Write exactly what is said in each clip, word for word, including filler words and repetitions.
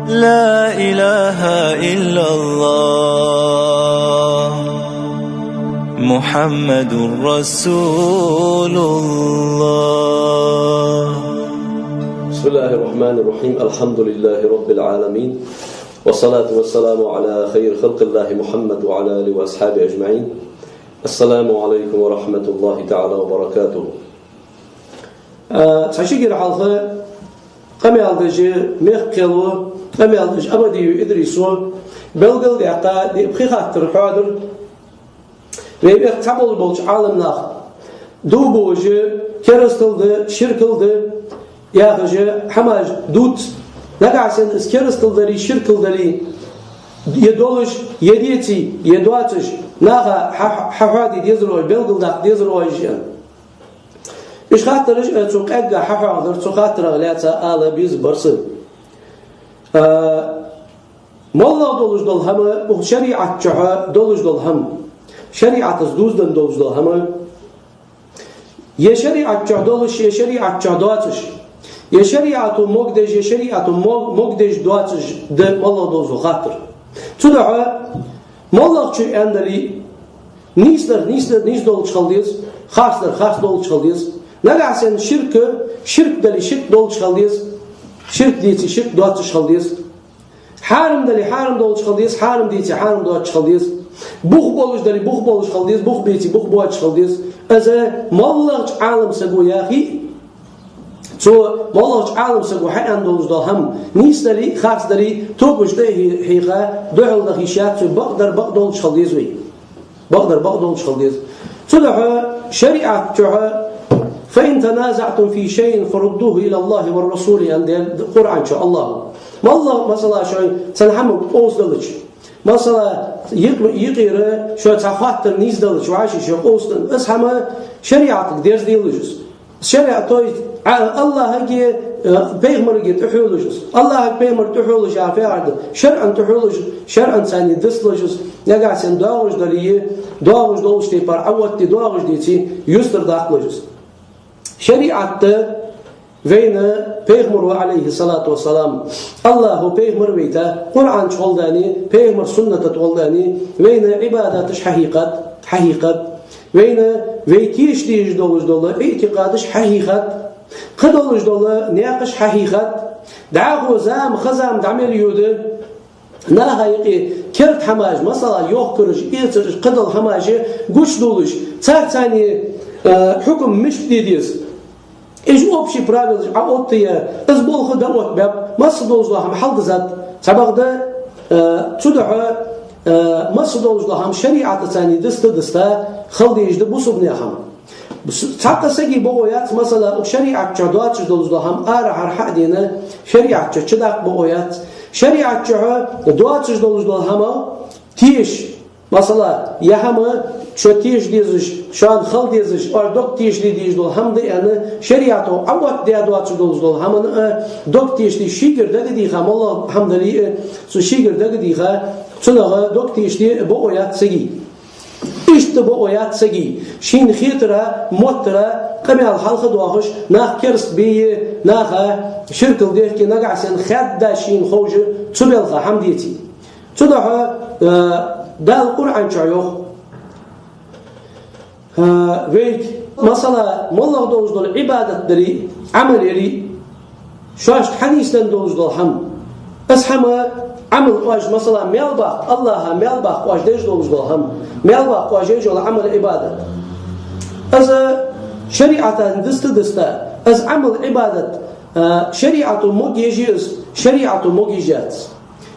لا إله إلا الله محمد رسول الله. بسم الله الرحمن الرحيم. الحمد لله رب العالمين. والصلاة والسلام على خير خلق الله محمد وعلى آله وأصحابه أجمعين. السلام عليكم ورحمة الله تعالى وبركاته. А, цхьа ши гир хьалха къамаьл деш, мехкхел ву, къамаьл деш Абадиев Идрисо белгалдаьккха, ди-, пхи хаттар хьоадир. Вай бехк цхьаболу болчу Ӏаламнах дув буъаш, керастал да, ширкал да яхаш хӀамаш дувц. Нагахь санна иза керастал далий, ширкал далий, е долуш, е деций, е доцуш, наха хьа-, хьа-, хьахьоаде дезар вай, белгалдаккха дезар вай аьлла. Уьш хаттараш а цу къегга хьахьоахадара, цу хаттарах лаьцна ала беза барса. А, моллагӀа долуш долу хӀама, укх шариӀат чохь долуш долу хӀама, шариӀатаца дуздан долуш долу хӀама, я шариӀат чохь долуш, я шариӀат чохь доцуш, я шариӀато могдеш, я шариӀато мо-, могдеш доцуш да моллагӀа долуш долу хаттар. Цу дуьхьа моллагӀчо аьннали, нийсдар, нийсдар, нийса долчу хила деза, харцдар, харц долчу хила деза. Нагахь санна ширк, ширк далий, ширк долчу хила деза. Ширк деций, ширк доцуш хила деза. Хьарам далий, хьарам долчу хила деза, хьарам деций, хьарам доцуш хила деза. Бух болуш далий, бух болуш хила деза, бух беций, бух боцуш хила деза. Иза моллагӀчу Ӏаламсаго яхий, цо моллагӀчу Ӏаламсаго хьааьнна долуш долу хӀама, нийса далий, харц далий, тобанаш тӀе а хьийха, дуьхьал дан йиш яц, цо бакъдар бакъ долчу хила деза вай. Бакъдар бакъ долчу хила деза. Цу дуьхьа шариӀат чохь: «فإن تنازعتم في شيء فردوه إلى الله والرسول», аьнна Къуръан чохь АллахӀа. МоллагӀа, масала, шайн цхьана хӀаманга къовсадалча, масала, йикъ-, йикъира шайн цхьа хаттар нийса далча, вӀаши шайн къовсадан, аса хӀама шариӀатага дерзаделаш иза. ШариӀат, то есть, а, АллахӀаге, а, пайхамарге тӀехьоьлуш иза. АллахӀаг, пайхамар тӀехьоьлуш яхар фу яхар ду? ШарӀан тӀехьоьлуш, шарӀан царна дасталуш иза. Нагахь санна догӀуш далий, догӀуш долуш тайпара Ӏа отти, догӀуш деций, юстар даккхалуш иза. ШариӀат да вайна пайхамаро, Ӏалайхи салату вассалам, АллахӀа пайхамар вайта, Къуръан чухула дани, пайхамар сунната тӀехула дани, вайна Ӏибадаташ хьахьийкхад, хьахьийкхад. Вайна вай теша дезаш долуш долу иътикъадаш хьахьийхад, кхидолуш долу некъаш хьахьийхад, дӀахо зама, ха зама дӀа мел йоду, наха юкъе керта хӀамаш, масала, йохкараш, эцарш, кхидолу хӀамаш гучудолуш, царца царна, э, хьукам мишта де деза. Уьш общий правилаш Ӏа оттае, иза болх дан отта баьб, массо а долуш долу хӀама хьалдазад, цхьабакъда, э, цу дуьхьа, э, массо а долуш долу хӀама шариӀатаца царна диста-диста хила дезаш ду бусулбанехь хӀама. Бус-, цхьаккха саги бакъо яц, масала, укх шариӀат чохь доцуш долуш долу хӀама арахьара хьа а дина, шариӀат чохь чудаккха бакъо яц. ШариӀат чохь доцуш долуш долу хӀама теша, масала, я хӀама шо теша дезаш, шуна хила дезаш, ош дог тешаде дезаш долу хӀама да аьнна, шариӀато Ӏа отта де доцуш долуш долу хӀамана а дог тешаде шийгара дагадийха, моллагӀа хӀама далий а, цу шийгара дагадийха, цунах дог тешаде бакъо яц саги. Иштта бакъо яц саги, шийна хетара, моттара, къамел хьалха дохуш, нах керста бийе, наха ширкал дехке, нагахь санна хаьдда шийна ховша, цу белха хӀама деций. Цу дуьхьа, э, Дала Къуръан чохь йоху, э, вайга, масала, моллагӀа долуш долу Ӏибадат далий, Ӏамал ялий, шоашта хьанийсдан долуш долу хӀама. Аса хӀама Ӏамал ош, масала, мел баккха, АллахӀа мел баккха ош деш долуш долу хӀама. Мел баккха ош еш йолу Ӏамал, Ӏибадат. Аса шариӀатан диста-диста, аса Ӏамал, Ӏибадат, а, шариӀато мог еш ю аса, шариӀато мог еш яц.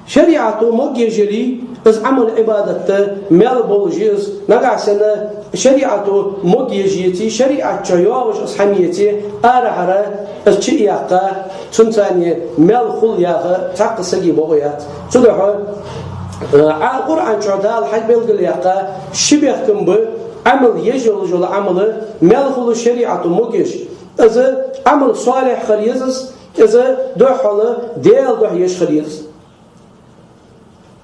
ШариӀато мог еш ялий, аса Ӏамал, Ӏибадатта мел болуш ю аса, нагахь санна шариӀато мог еш еций, шариӀат чохь йогӀуш аса хӀама еций, арахьара аса чу а яккха, цунца царна мел хула яха цхьаккха саги бакъо яц. Цу дуьхьа, а, Къуръан чохь Дала хьа белгалъяьккха ши бехкам ба, Ӏамал еш йолуш йолу Ӏамал мел хула шариӀато мог еш. Иза Ӏамал солихь хила еза аса, иза дуьххьала Делан дуьхьа еш хила еза аса.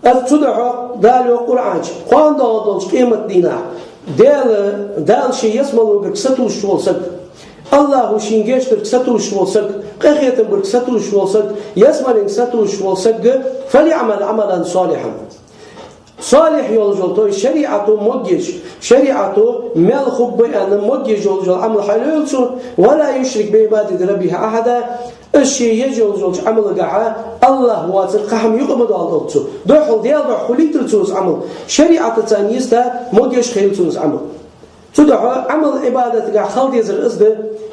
Аса цу дуьхьа Дала йоху Къуръан чу, кхоана догӀу долчу къематдийнахь, Дела, Дала шен ялсамале вуьгург сатуьйсуш волу саг, Аллахӏо шийна гешт дарга сатувсаш вола саг, къахетам барга сатувсаш вола саг, ялсмалега сатувсаш вола саг, فليعمل عملا صالحا. Салихь йолаш йола, то есть шариӏато могаш, шариӏато мел хургба аьнна могаш йолаш йола Ӏамал хьалйойла цо, ولا يشرك بعبادة ربه أحدا, из ше еш йолаш йолча Ӏамалагахьа Аллахӏ воацар кхы хӏама юкъе ма доаладолда цо. Духхьал Даьла духьа хулийтар цо из Ӏамал. ШариӀатаца нийса могаш хилийта цо из Ӏамал. Цудухьа Ӏамал-Ӏибадатагахьа хила дезар из да,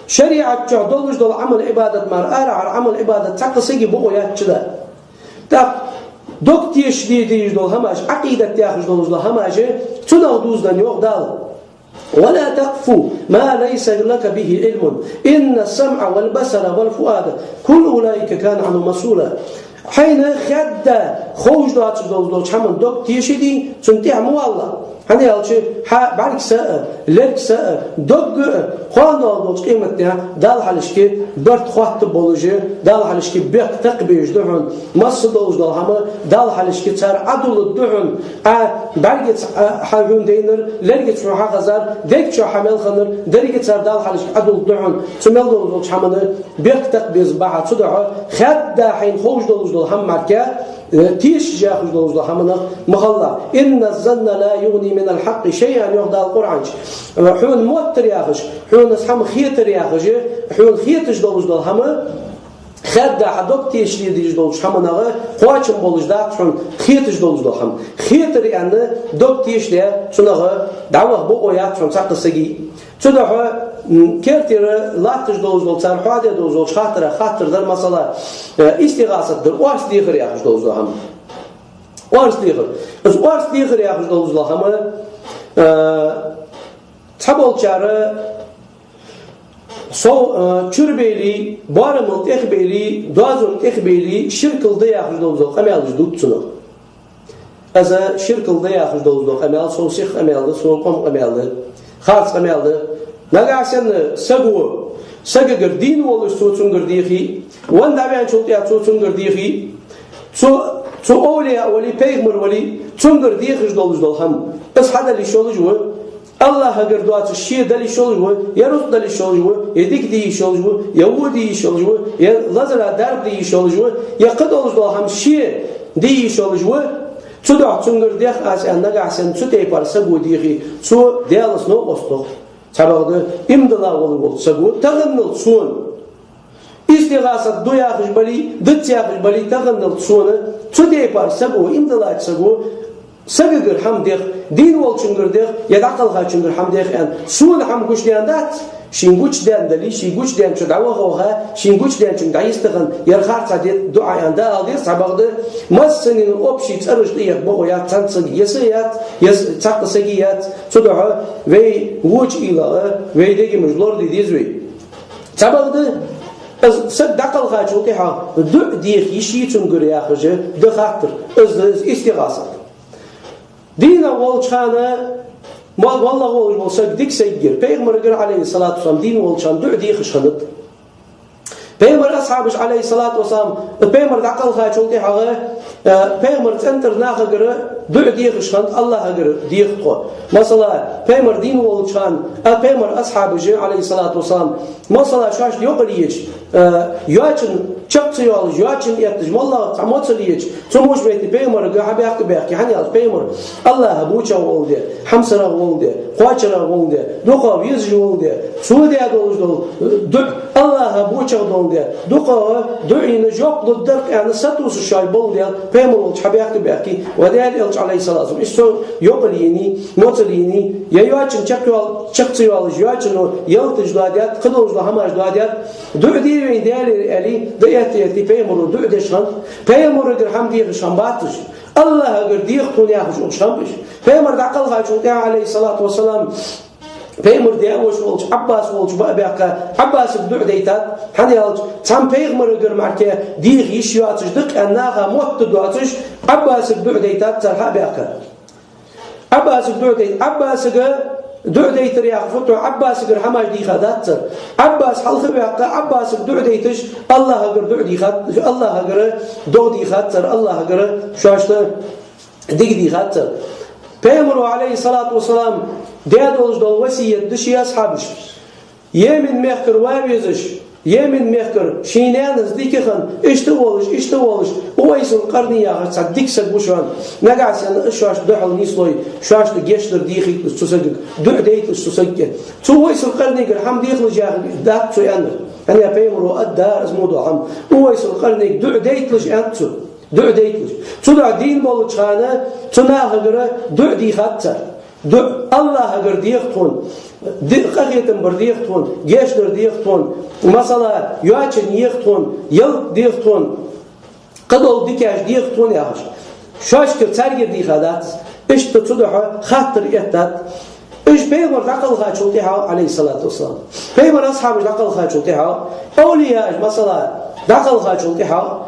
шариӀата чу долаш дола Ӏамал-Ӏибадат мара арахьара Ӏамал-Ӏибадат цхьаккха сага бокъо яц чудаха. ТӀаккха дог тешаш де дезаш дола хӀамаш, Ӏакъидат яхаш долаш дола хӀамаш, цунах дувзаденна йоах Дала: ولا تقف ما ليس لك به علم إن السمع والبصر والفؤاد كل أولئك كان عنه مسؤولا. Хьайна хадда ховш доацаш долаш долча хӀаман дог тешаде, цунна тӀехьа ма вала. ХӀана аьлча, хьа бӀаргса а, лергса а, догга а, кхоана долаш долча къематдийнахьа Далла хьалхашка барт хоттаргболаш, Далла хьалхашка бехк такха безаш да хьона. Масса долаш дола хӀама Далла хьалхашка цар Ӏодулларгда хьона. Ӏа бӀаргаца, а, хьа хьона дайнар, лергаца хьона хьахезар, дег чу хьа мел хиннар, деррига цар Далла хьалхашка Ӏодулларгда хьона. Цу мел долаш долча хӀаман бехк такха безаш ба хьа. Цудухьа хадда хьайна ховш долаш дола хӀама мара, э, тешаш яхаш долаш дола хӀаманах ма хилалахь. إن الظن لا يغني من الحق شيئا, йоах Дала Къуръан чу. Э, хьона моттар яхаш, хьона из хӀама хетар яхаш, хьона хеташ долаш дола хӀама, хадда хьа дог тешаде дезаш долча хӀаманах кхоачам болаш дац хьона хеташ долаш дола хӀама. Хетар аьнна, дог тешаде, цунах дӀаваха бокъо яц хьона цхьаккха сага. Цудухьа, м, керттера латташ долаш дола, цар хьоаде долаш долча хаттарах хаттар дар, масала, э, истигӀасат дар, орц дехар яхаш долаш дола хӀама. Орц дехар. Из орц дехар яхаш долаш дола хӀама, э, цхьаболчар сов, э, чура бейли, боарамал тӀехбейли, доазон тӀехбейли, ширкал да яхаш долаш дола къамаьлаш дувц цунах. Из ширкал да яхаш долаш дола къамаьл, сов сиха къамаьл да, сов къом къамаьл да, харц къамаьл да. Нагахьа санна саго, сагагара дийна волаш цо цунгара дехе, венна дӀаваьнначул тӀехьа цо цунгара дехе, цо, цо овлияъ вале, пайхамар вале, цунгара дехаш долаш дола хӀама, из хьадала йиш йолаш ва. Аллахӏагара доацаш ше дала йиш йолаш ва, е рузкъа дала йиш йолаш ва, е дика де йиш йолаш ва, е во де йиш йолаш ва, е лазара дарба де йиш йолаш ва, е кхы долаш дола хӀама ше де йиш йолаш ва. Цудухьа цунгара дех аз аьнна, нагахьа санна цу тайпара саго дехе, цо Даьлаца новкъост тох. Цхьабакъда, иман дилла вола волча саго, таханал сона истигӀасат ду яхаш бале, дац яхаш бале, таханал сона цу тайпара саго, иман диллача саго, сагагара хӀама дех, дийна волчунгара дех, е дӀакхелхачунгара хӀама дех аьнна, сона хӀама гучадаьнна дац. Шийна гучадаьнна дале, шийна гучадаьнначо дӀаваха ваха, шийна гучадаьнначунга дӀайистхинна, ер харцахьа де дуӀа аьнна дӀаала деза. Цхьабакъда, массанена общий цӀераш тӀаэха бокъо яц цхьан сага, е са яц, е с-, цхьаккха сага яц. Цудухьа вай воча уйла а, вай дегамаш лораде деза вай. Цхьабакъда, из саг дӀакхелхачул тӀехьа дуӀа деха йиш йий цунгара яхаш да хаттар. Из, из истигӀасат. Дийна волча хана, мо-, моллагӀа волаш вола саг дика саг йир. Пайхамарагара, Ӏалайхи ссалату вассалам, дийна волча хана дуӀа дехаш хиннад. Пайхамара асхьабаша, Ӏалайхи ссалату вассалам, пайхамар дӀакхелхачул тӀехьагӀа, э, пайхамара цӀен тӀара нахагара дуӀа дехаш хиннад, Аллахӏагара деха тхо. Масала, пайхамар дийна волча хана, а пайхамара асхьабаша, Ӏалайхи ссалату вассалам, масала, шоашта йокъал еча, э, йоачан чакх ца йоалаш, йоачан этташ, моллагӀа цхьа моцал еча, цу мушмете пайхамарага хьабаьхка баьхке, хӀана аьлча пайхамар Аллахӏа бочагӀа волга де, хьамсарагӀа волга де, кхоачарагӀа волга де, дукхагӀа везаш волга де, цо даь долаш дола дуӀа Аллахӏа бочагӀа долга де, дукхагӀа дуӀайна жоп лургдар аьнна сатувсаш шоай болга де, пайхамар волча хьабаьхка баьхке, ва Даьла Элча, Ӏалайхи ссалату вассалам, иштта цо йокъал еннай, моцал еннай, е йоачан чакх йоал-, чакх ца йоалаш, йоачано ялаташ доадаьд, кхы долаш дола хӀамаш доадаьд, дуӀа де вайна Даьлагара аьле, дӀаэтта-этта пайхамаро дуӀа деш хиннад. Пайхамарагара хӀама дехаш хиннабац уж. Аллахӏагара деха тхона яхаш укхаза хиннаб уж. Пайхамар дӀакхелхачул тӀехьа, Ӏалайхи ссалату вассалам, пайхамара даь-воша волча Ӏаббас волча баа баьхка, Ӏаббасага дуӀа дайтад, хӀана аьлча цхьан пайхамарагара мара деха йиш йоацаш да-кх аьнна наха моттаргдоацаш, Ӏаббасага дуӀа дайтад цар хьа а баьхка. Ӏаббасага дуӀа дайта. Ӏаббасага дуӀа дайтар яха фу тхо, Ӏаббасагара хӀамаш дийха дац цар. Ӏаббас хьалха а ваьккха, Ӏаббасага дуӀа дайташ, Аллахӏагара дуӀа дийхад, Аллахӏагара догӀа дийхад цар, Аллахӏагара шоашта дика дийхад цар. Пайхамаро, Ӏалайхи ссалату вассалам, даь долаш дола васкет да ший асхьабашта. Йемен мехкара ва везаш, Йемен мехкара, ший наьнас дика хинна, иштта волаш, иштта волаш, Увайсул Къарни яхаш цхьа дика саг ва шоана. Нагахьа санна из шоашта духьал нийслой, шоашта гешт дар дийхийталаш цу сагага, дуӀа дайталаш цу сагага. Цу Увайсул Къарнигара хӀама дехалаш яхаш дац цо аьннар. ХӀана аьлча пайхамаро аргдар из мо дола хӀама. Увайсул Къарнигага дуӀа дайталаш аьннад цо. ДуӀа дайталаш. Цудухьа дийна болча хана цу нахагара дуӀа дийхад цар. ДуӀа АллахӀагара деха тхона, ди-, къахетам бар деха тхона, гешт дар деха тхона, масала, йоачан еха тхона, ялат деха тхона, кхыдола дикаш деха тхона яхаш. Шоашкара царгара дийха дац. Иштта цудухьа хаттар эттад. Уж пайхамар дӀакхалхачул тӀехьагӀа, Ӏалайхи ссалату вассалам. Пайхамара асхьабаш дӀакхалхачул тӀехьагӀа. Овлияаш, масала, дӀакхалхачул тӀехьагӀа.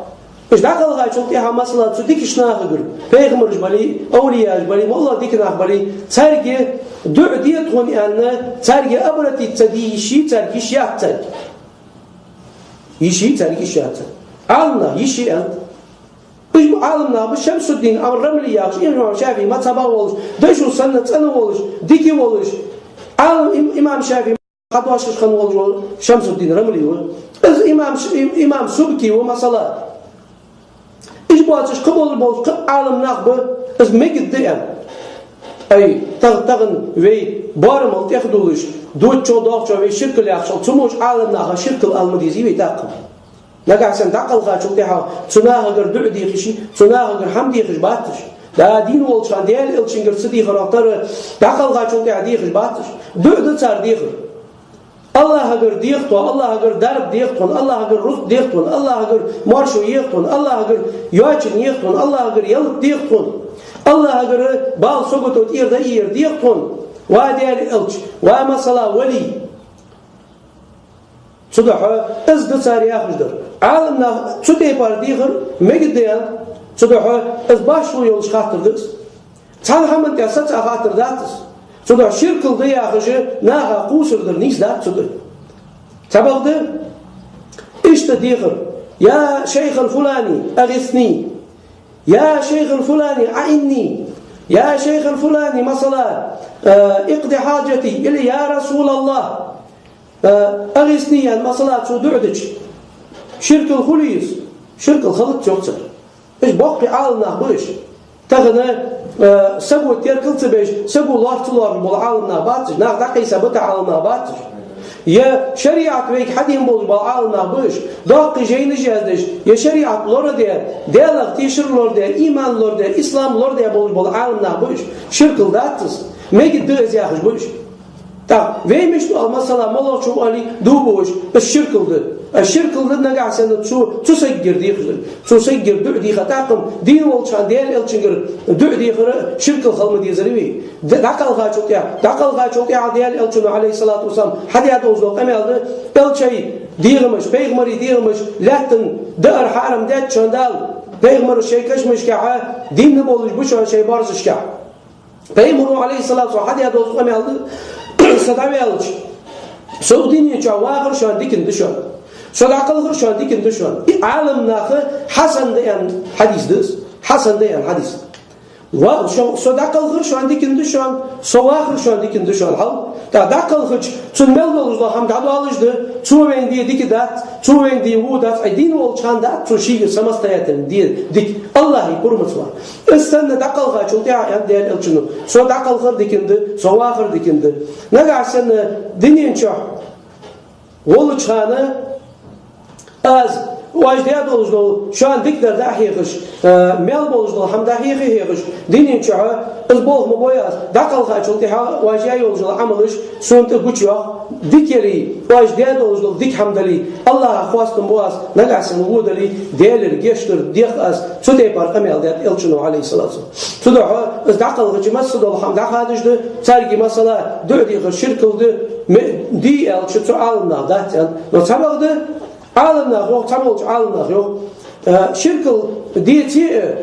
Уж дӀакхалхачул тӀехьагӀа, масала, цу дикача нахагара, пайхамараш бале, овлияаш бале, моллагӀа дика нах бале, царга дуӀа де тхона аьнна, царга обратиться де йиш йий царга, йиш яц царга. Йиш йий царга, йиш яц царга. Ӏаламнах йиш я аьннад. Уж ба Ӏаламнах ба Шамсуддин ар-Рамли яхаш, имам ШафиӀий мазхӀабах волаш, дошо санна цӀена волаш, дика волаш. Ӏалам им-, имам ШафиӀий хьадоашаш хинна волаш вола Шамсуддин Рамли ва. Из имам Ш-, им-, имам Субки ва, масала. Уж боацаш кхы бола болаш кхы Ӏаламнах ба, из мегаргда аьнна. Ай, тагӀ-, тахан вай боарамал тӀехдулаш, дувцачох, доахачох вай ширкал яхачул, цу мо Ӏаламнаха ширкал ала ма дезий вай тӀаккха. Нагахьа санна дӀакхалхачул тӀехьагӀа цу нахагара дуӀа деха йиш йий, цу нахагара хӀама дехаш бац уж. Да, дийна волча хана Даьла Элчангара ца дийхар тара, дӀакхалхачул тӀехьагӀа дехаш бац уж. ДуӀа да цар дехар. АллахӀагара деха тхона, АллахӀагара дарба деха тхона, АллахӀагара рузкъа деха тхона, АллахӀагара моаршо еха тхона, АллахӀагара йоачан еха тхона, АллахӀагара ялат деха тхона, АллахӀагара бала, сагото, тӀера дӀаийяр деха тхона. Ва Даьла Элча, ва, масала, вали. Цудухьа из да цар яхаш дар. Ӏаламнаха цу тайпара дехар мегаргда аьннад. Цудухьа из башхало йолаш хаттар да из. Цхьан хӀаман тӀа саца а хаттар дац из. Цудухьа ширкал да яхаш наха кхувсар дар нийса дац цу тӀа. Цхьабакъда иштта дехар: «يا شيخ الفلاني أغثني، يا شيخ الفلاني أعني، يا شيخ الفلاني, масала, э, اقض حاجتي», или «يا رسول الله, э, أغثني», аьнна, масала, цо дуӀа дича. Ширкал хулий из? Ширкал хилац, йоах цар. Уж боккхий Ӏаламнах ба уж. Тахан, э, саго теркал ца беш, саго лоархӀ ца лоархӀаш бола Ӏаламнах бац уж, нах дӀакхайса битта Ӏаламнах бац уж. Е шариӀат вайга хьадена болаш бола Ӏаламнах ба уж, доккхий жайнаш яздеш, е шариӀат лораде, Даьлах тешар лораде, иман лораде, ислам лораде болаш бола Ӏаламнах ба уж. Ширкал дац из, мегаргда из яхаш ба уж. ТӀаккха вай мишта оал, масала, моллагӀчо оале, дув буаш, из ширкал да. Из ширкал да, нагахьа санна цу, цу сагагара дехаш дар. Цу сагагара дуӀа дийха тӀаккха-м, дийна волча хана Даьла Элчангара дуӀа дехар ширкал хила ма дезарий вай. Д-, дӀакхалхачул тӀехьа, дӀакхалхачул тӀехьа Даьла Элчано, Ӏалайхи ссалату вассалам, хьадаь долаш дола къамаьл да, Элчай дегӀамаш, пайхамарий дегӀамаш лаьттан даар хьарам даьд шоана Дала, пайхамараш шоай кашамашкахьа дийна болаш ба шоана шоай борзашкахьа. Пайхамаро, Ӏалайхи ссалату вассалам, хьадаь долаш къамаьл да: «Со дӀаваьлча, со укх дунен чу вахар шоана дикан да шоана. Со дӀакхалхар шоана дикан да шоана». И Ӏаламнаха хьасан да аьнна хьадис да из. Хьасан да аьнна хьадис. Ва-, со, со дӀакхалхар шоана дикан да шоана, со вахар шоана дикан да шоана. Хьал, тӀаккха дӀакхалхача, цунна мел долаш дола хӀама дӀадоалаш да, цо вайна де дика дац, цо вайна де во дац, ай дийна волча хана дац цо шийгара самостоятельно де дика, АллахӀа пурмаца вар. Из санна дӀакхалхачул тӀехьа аьннад Даьла Элчано: «Со дӀакхалхар дикан да, со вахар дикан да». Нагахьа санна дунен чу волча хана аз оаш даь долаш дола, шоана дикадар дӀахьехаш, э, мел болаш дола хӀама дӀахьеха хьехаш, дунен чу из болх ма бой аз, дӀакхалхачул тӀехьа оаш яь йолаш йола Ӏамалаш сона тӀа гучайоах, дика яле, оаш даь долаш дола дика хӀама дале, АллахӀах хоастам бу аз, нагахьа санна во дале, Даьлагара гешт дар дех аз, цу тайпара къамаьл даьд Элчано, Ӏалайхи ссалату вассалам. Цудухьа из дӀакхалхача масса дола хӀама дӀахадаш да, царга, масала, дуӀа дехар ширкал да, ме-, дий аьлча, цу Ӏаламнаха дац аьнна. Но цхьабакъда Ӏаламнаха йоах, цхьаболча Ӏаламнаха йоах, э, ширкал деце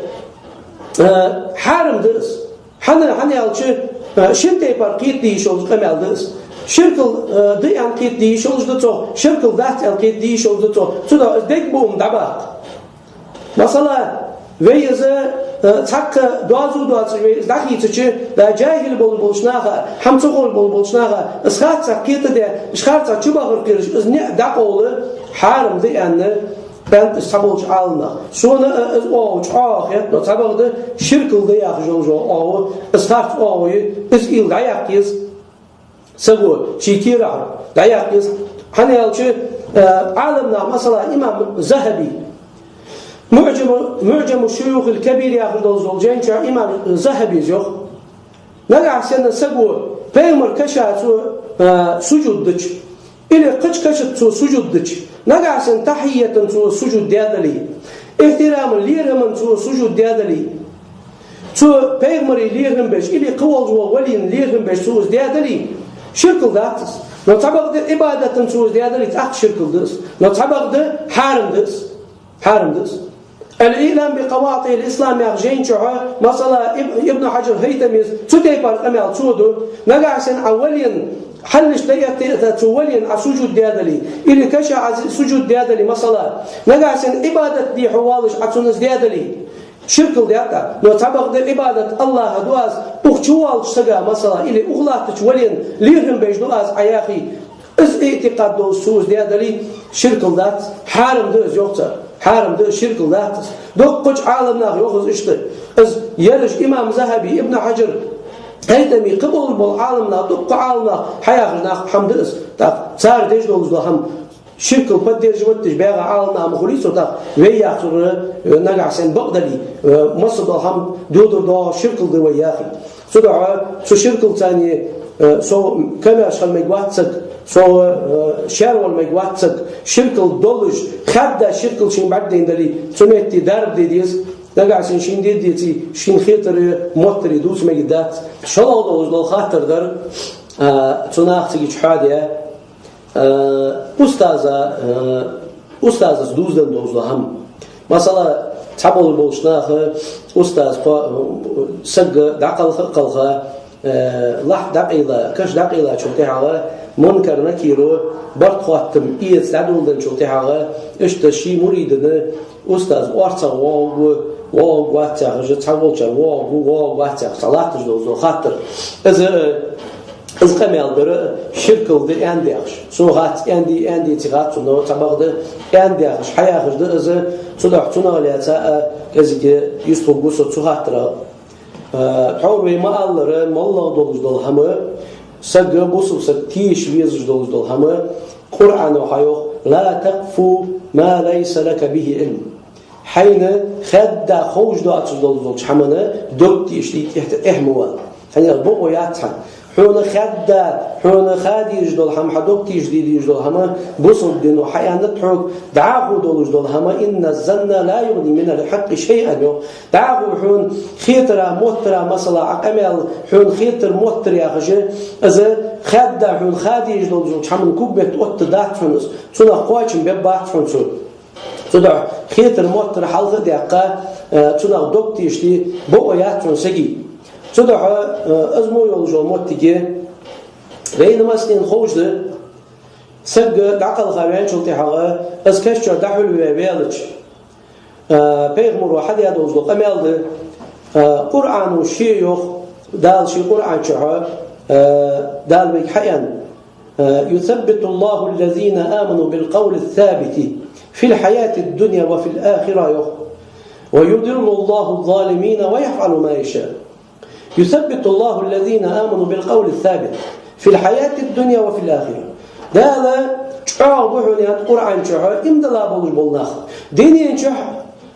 а, э, хьарам да из. ХӀана, хӀана аьлча, э, шин тайпара кхетаде йиш йолаш къамаьл да из. Ширкал, э, да аьнна кхетаде йиш йолаш да цох, ширкал дац аьнна кхетаде йиш йолаш да цох. Цудухьа из дег буам дӀабаккха. Масала, вай из Э, цхьаккха доазув доацаш вай из дӀахийцача, да жахӀил бола болча наха, хӀама ца ховш бола болча наха, из харцахьа кхетаде, из харцахьа чубахар кхераш, из ниӀ дӀакъовла, хьарам да аьнна, аьннад из цхьаболча Ӏаламнаха. Сона а из оагӀув чӀоагӀа хет, но цхьабакъда ширкал да яхаш йола оагӀув, из харц оагӀув я, из уйла дӀаяккха еза. Саго ший керахьара дӀаяккха еза. ХӀана аьлча, э, Ӏаламнаха, масала, имам ЗахӀаби, МуӀжаму, МуӀжаму шуюхил кабир яхаш долаш дола жайна чу имам ЗахӀабис йоах. Нагахьа санна саго пайхамара каша цо, э, сужуд дича, или кхыча кашаца цо сужуд дича, нагахьа санна тахьийятан цо сужуд даь дале, ихтирама лерхӀаман цо сужуд даь дале, цо пайхамара лерхӀам беш, или кхы волаш вола валийна лерхӀам беш цо из даь дале, ширкал дац из. Но цхьабакъда Ӏибадатан цо из даь дале, тӀаккха ширкал да из. Но цхьабакъда хьарам да из. Хьарам да из. «Ал-Илам би къаватӀил Ислам» яхача жайна чу, масала, Иб-, Ибн Хьаджар ХӀайтамис цу тайпара къамаьл цо ду. Нагахьа санна Ӏа валийна хьалхашка дӀаэтта, цу валийна Ӏа сужуд даь дале, или каша Ӏа сужуд даь дале, масала, нагахьа санна Ӏибадат де хьо воаллаш Ӏа цунна из даь дале, ширкал даьд Ӏа. Но цхьабакъда Ӏибадат АллахӀа ду аз, укх чувоалача сага, масала, или укх латтача валийна лерхӀам беш ду аз Ӏа яхе, из иӀтикъад долаш цо из даь дале, ширкал дац, хьарам да из, йоах цар. Хьарам да из, ширкал дац из. Дуккхача Ӏаламнаха йоах из иштта. Из ераш имам ЗахӀаби, Ибн Хьаджар ХӀайтами, кхы болаш бола Ӏаламнаха, дуккха Ӏаламнаха хьаяхаш нах хӀама да из. ТӀаккха цар деш долаш дола хӀама ширкал поддерживать деш багӀа Ӏаламнах ма хулий цо, тӀаккха вай яхачура, э, нагахьа санна бакъдале, э, масса дола хӀама додара доагӀа ширкал да вай яхе. Цудухьа цу ширкалца, э, со камаьрша хила мегаргвац саг, со, э, шаьра вала мегаргвац саг, ширкал долаш, хадда ширкал шийна бӀаргадайна дале, цу метте дарба де деза, нагахьа санна шийна де деце, шийна хетари моттари дувца мегаргдац. ШоллагӀа долаш дола хаттар дар, э, цу наха цига чу хьоадаь, Э, устаза, э, устазаца дувзаденна долаш дола хӀама. Масала, цхьабола болча наха устаз кхо-, саг дӀакхалха а кхалха, э, лахь дӀакъайла, каш дӀакъайлачул тӀехьагӀа Мункар-Накиро барт-хоттам эца дӀадоладенначул тӀехьагӀа, иштта ший муридана устаз орцагӀа воагӀаргва, воагӀаргвац яхаш, цхьаволчар воагӀаргва, воагӀаргвац яхаш, цхьа латташ долаш дола хаттар. Из, э, Из къамаьл дар ширкал да аьнна дехаш. Сона хац аьнна дий, аьнна дий, ца хац, но цхьабакъда аьнна дехаш, хьаяхаш да из, цудухьа цунах лаьца а кӀезига йистхургва со цу хаттарах. А, тхьовра вай ма аллара, моллагӀа долаш дола хӀама, саг, бусалба саг теша везаш долаш дола хӀама, Къуръано хьайоах: «لا تقف ما ليس لك به علم». Хьайна хадда ховш доацаш долаш долча хӀамана дог теша де тӀехьа, тӀехьа ма вала. ХӀана аьлча бокъо яц хьа. Хьона хадда, хьона ха дезаш дола хӀама, хьа дог теша де дезаш дола хӀама, бусалба дино хьааьннад хьога, дӀахо долаш дола хӀама, «إن الظن لا يغني من الحق شيئا», йоах. ДӀахо хьона хетара, моттара, масала, Ӏа къамаьл, хьона хетар, моттар яхаш, из хадда хьона ха дезаш долаш долча хӀаман кугметта оттаргдац хьона из, цунах кхоачам бергбац хьона цо. Цудухьа хетар, моттар хьалха а даьккха, э, цунах дог теша де бокъо яц хьона сага. Цудухьа, э, из мо йолаш йола моттиг я, вайна массанена ховш да, саг дӀакхалха ваьнначул тӀехьагӀа, из каш чу дӀахьулваь ваьлча, э, пайхамаро хьадаь долаш дола къамаьл да, э, Къуръано ше йоах, Дала ший Къуръан чу, э, Дала вайга хьааьннад: «يثبت الله الذين آمنوا بالقول الثابت في الحياة الدنيا وفي الآخرة», йоах. «ويضل الله الظالمين ويفعل ما يشاء». «يثبت الله الذين آمنوا بالقول الثابت في الحياة الدنيا وفي الآخرة». Дала чӀоагӀа бу хьона, аьннад Къуръан чу, иман дилла болаш бола нах. Дунен чу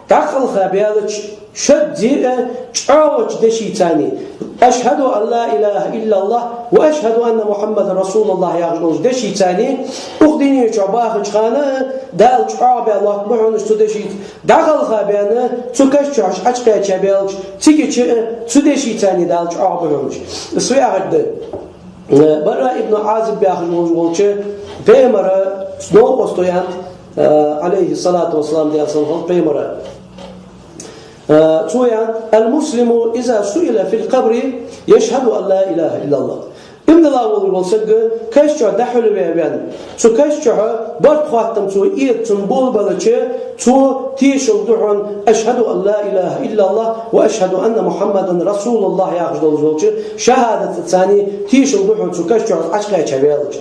дӀакхалха баьлча, шозза а чӀоагӀача дешаца: «أشهد أن لا إله إلا الله وأشهد أن محمدا رسول الله», яхаш долча дешаца, укх дунен чу бахача хана а Дала чӀоагӀа баь лоаттабу хьона уж цу дешаца. ДӀакхалха баьнна, цу каш чу хьо Ӏочукхаьча баьлча, цига чу а цу дешаца Дала чӀоагӀа бу хьона уж. Из фу яхар да? Э, Бараъ ибн Ӏазиб яхаш волаш волча пайхамара новкъосто аьннад, э, Ӏалайхи ссалату вассалам, Даьла салам хилда пайхамара. Э, цо аьннад: «المسلم إذا سئل في القبر يشهد أن لا إله إلا الله». Имдала волаш вола саг каша чу дӀахьулве вена, цу каша чу барт-хоаттам цо эца цунна болабелча, цо тешал ду хьона: «أشهد أن لا إله إلا الله وأشهد أن محمدا رسول الله», яхаш долаш долча шахӀадатаца тешал ду хьона цу каша чу Ӏочукхаьча ваьлча.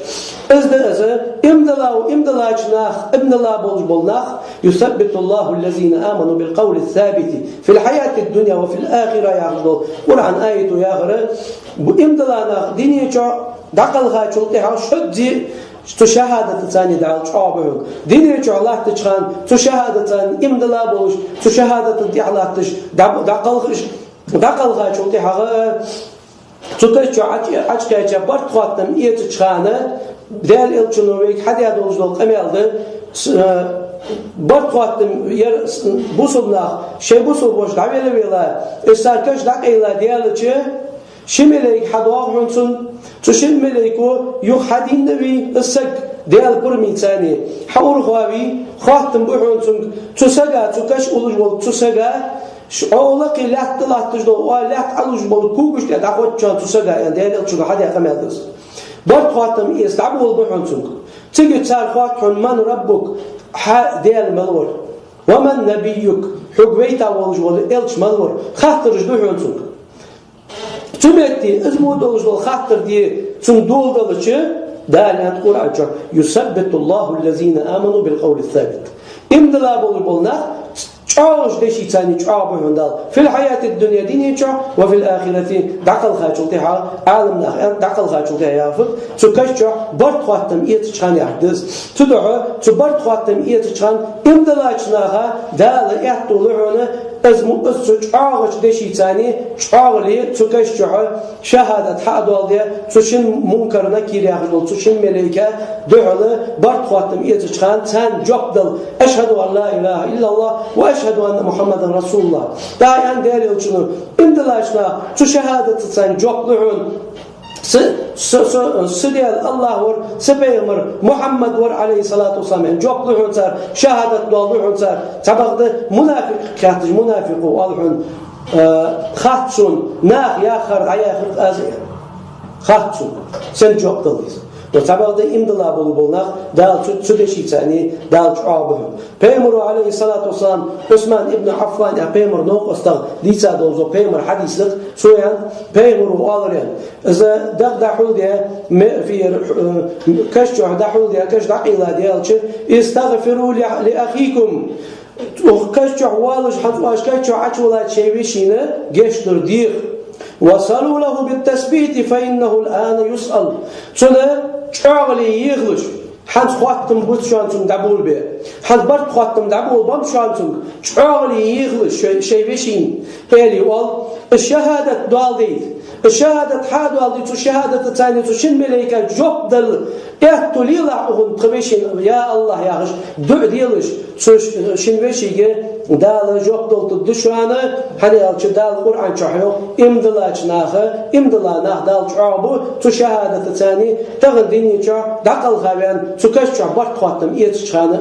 Из да из, имдала, имдалача нах, имдала болаш бола нах, «يثبت الله الذين آمنوا بالقول الثابت في الحياة الدنيا وفي الآخرة», яхаш дола Къуръан аято яхар, бу имдала нах дунен чу дӀакхалхачул тӀехьагӀа шозза цу шахӀадатаца Дала чӀоагӀбу хьона. Дунен чу латтача хана цу шахӀадатаца имдала болаш, цу шахӀадата тӀехьа латташ, дӀа-, дӀакхалхаш, дӀакхалхачул тӀехьагӀа цу каша чу Ӏоч-, Ӏочукхаьча барт-хоаттам эцача хана, Даьла Элчано вайга хьадаь долаш дола къамаьл да, с-, э, барт-хоаттам яр с-, бусалба нах, шоай бусалба воша дӀавелавелла, уж цар каша дӀакъайла даьлча, ши малейк хьадоагӀа хьона цунна, цу шин малейко юха хьадийнна вий из саг Даьла пурамаца, хьаурхавий, хоаттам бу хьона цунга, цу сага, цу каша уллаш волча цу сага, ш-, Ӏо лакхе лаьтта латташ дола, оа лаьтта Ӏолуш бола когаш тӀа дӀахоттача цу сага, аьнна, Даьла Элчано хьадаь къамаьл да из. Барт-хоаттам эца дӀаболабу хьона цунга. Цига цар хоатт хьона: «من ربك», хьа Даьла мала вар? «ومن نبيك», хьога вайта волаш вола Элча мала вар? Хаттараш ду хьона цунга. Цу метте из мо долаш дола хаттар де цунна доладелча, Дала аьннад Къуръан чу: «يثبت الله الذين آمنوا بالقول الثابت». Имдала болаш бола нах чӀоагӀача дешаца чӀоагӀбу хьона Дала. «في الحياة الدنيا», дунен чу, «وفي الآخرة», дӀакхалхачул тӀехьагӀа, Ӏаламнаха аьннад, дӀакхалхачул тӀехьагӀа яхар фуд, цу каша чу барт-хоаттам эцача хана яхар да из. Цудухьа цу барт-хоаттам эцача хана имдалача наха Дала аьттув лу хьона, из му-, из цу чӀоагӀача дешаца чӀоагӀле цу каша чу шахӀадат хьа а доаладе, цу шин Мункар-Накир яхаш дола цу шин малейка духьала барт-хоаттам эцача хана царна жоп дала: «أشهد أن لا إله إلا الله وأشهد أن محمدا رسول الله». ТӀаккха аьннад Даьла Элчано: имдалача наха цу шахӀадатаца жоп лу хьона. Са, са, са, са Даьла АллахӀ вар, са пайхамар Мухьаммад вар, Ӏалайхи ссалату вассалам, жоп лу хьона цар, шахӀадат доаладу хьона цар. Цхьабакъда мунафикъ хаьттача, мунафикъо оал хьона: «Э, хац сона, наха яхар дӀаяхар аз, хац сона, сен жоп дала деза». Но цхьабакъда имдала болаш бола нах Дала цу, цу дешаца Дала чӀоагӀбу хьона. Пайхамаро, Ӏалайхи ссалату вассалам, Ӏусман ибн Ӏаффан яха пайхамара новкъостага дийца долаш дола пайхамара хьадис да, цо аьннад, пайхамаро оалар аьнна: из дагӀа дӀахьулдаь, ме-, фер, э, каша чу дӀахьулдаь, каша дӀакъайла даьлча: «استغفروا لأ-، لأخيكم». Укх каша чу воалаш, хӀанз оаш каша чу Ӏочувеллача шоай вешийна гешт дар деха. «وصلوا له بالتثبيت فإنه الآن يسأل». Цунна чӀоагӀле ехалаш, хӀанз хоаттам бац шоана цунга дӀаболабе. ХӀанз барт-хоаттам дӀаболабац шоана цунга. ЧӀоагӀле ехалаш шоай, шоай вешийна, аьле оал, из шахӀадат доаладайта. Из шахӀадат хьа а доаладе, цу шахӀадатаца цу шин малейка жоп дала аьттув лелахь укхунна тха вешийна, я АллахӀ, яхаш, дуӀа делаш, цу ш-, шин вешийга Дала жоп долтаргда шоана, хӀана аьлча Дала Къуръан чу йоах: имдалача наха, имдала нах Дала чӀоагӀбу цу шахӀадатаца, тахан дунен чу дӀакхалха ваьнна, цу каша чу барт-хоаттам эцача хана.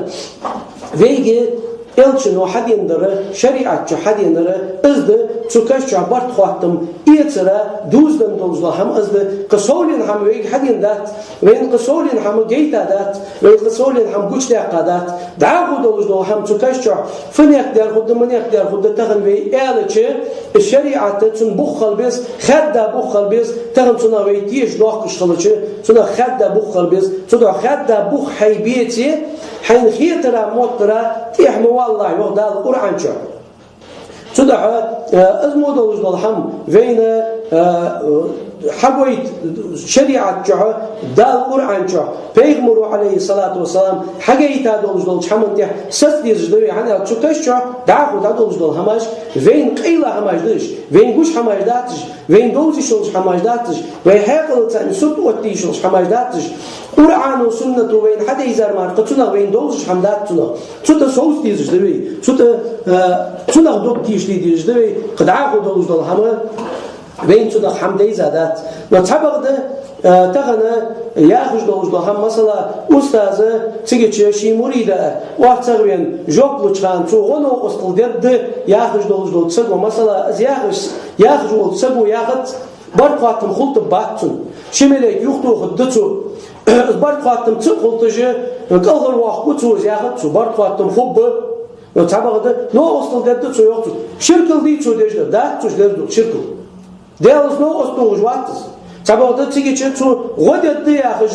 Вайга Элчано хьадена дар, шариӀата чу хьадена дар из да, цу каша чу барт-хоаттам эцара дувзаденна долаш дола хӀама из да. Кхы совленна хӀама вайга хьадена дац, вайна кхы совленна хӀама гайта дац, вайна кхы совленна хӀама гучадаьккха дац. ДӀахо долаш дола хӀама цу каша чу фу некъ дар хургда, ма некъ дар хургда тахан вай аьлча, из шариӀат цунна бух хила беза, хадда бух хила беза, тахан цунах вай теша доаккхаш хилча, цунах хадда бух хила беза. Цудухьа хадда бух хьайбеце, хьайна хетара, моттара тӀехьа ма валалахь, йоах Дала Къуръан чу. Цудухьа, э, из мо долаш дола хӀама вайна, э, хьагойт шариӀата чу, Дала Къуръан чу, пайхамаро, Ӏалайхи ссалату вассалам, хьагайта долаш долча хӀаман тӀехьа саца дезаш да вай, хӀана аьлча цу каша чу дӀахо дӀадолаш дола хӀамаш вайна къайла хӀамаш да уж, вайна гуш хӀамаш дац уж, вайна довзаш йолаш хӀамаш дац уж, вай хьаькъалаца сурт оттаеш йолаш хӀамаш дац уж. Къуръано, суннато вайна хьадайзар мара кхы цунах вайна довзаш хӀама дац цунах. Цу тӀа совца дезаш да вай. Цу тӀа, э, цунах дог тийша дезаш да вай. Кхы дӀахо долаш дола хӀама вайна цунах хӀама дайза дац. Но цхьабакъда, э, тахан яхаш долаш дола хӀама, масала, устаза цига чу ший мурида орцагӀвена жоп луча хана цо гӀо-новкъостал дергда яхаш долаш долча саго, масала, из яхаш, яхаш волча саго яхац, барт-хоаттам хулийтаргбац цунна. Ши малейк юхатохаргда цо. Барт хоаттам ца хулийташ, кӀалхарвоаккхаргва цо из, яхад цо, барт хоаттам хургба. Но цхьабакъда, новкъостал дергда цо, йоах цо. Ширкал дий цо деш дар? Дац цо деш дар ширкал. Даьлаца новкъост тохаш вац из. Цхьабакъда цига чу цо гӀо дергда яхаш,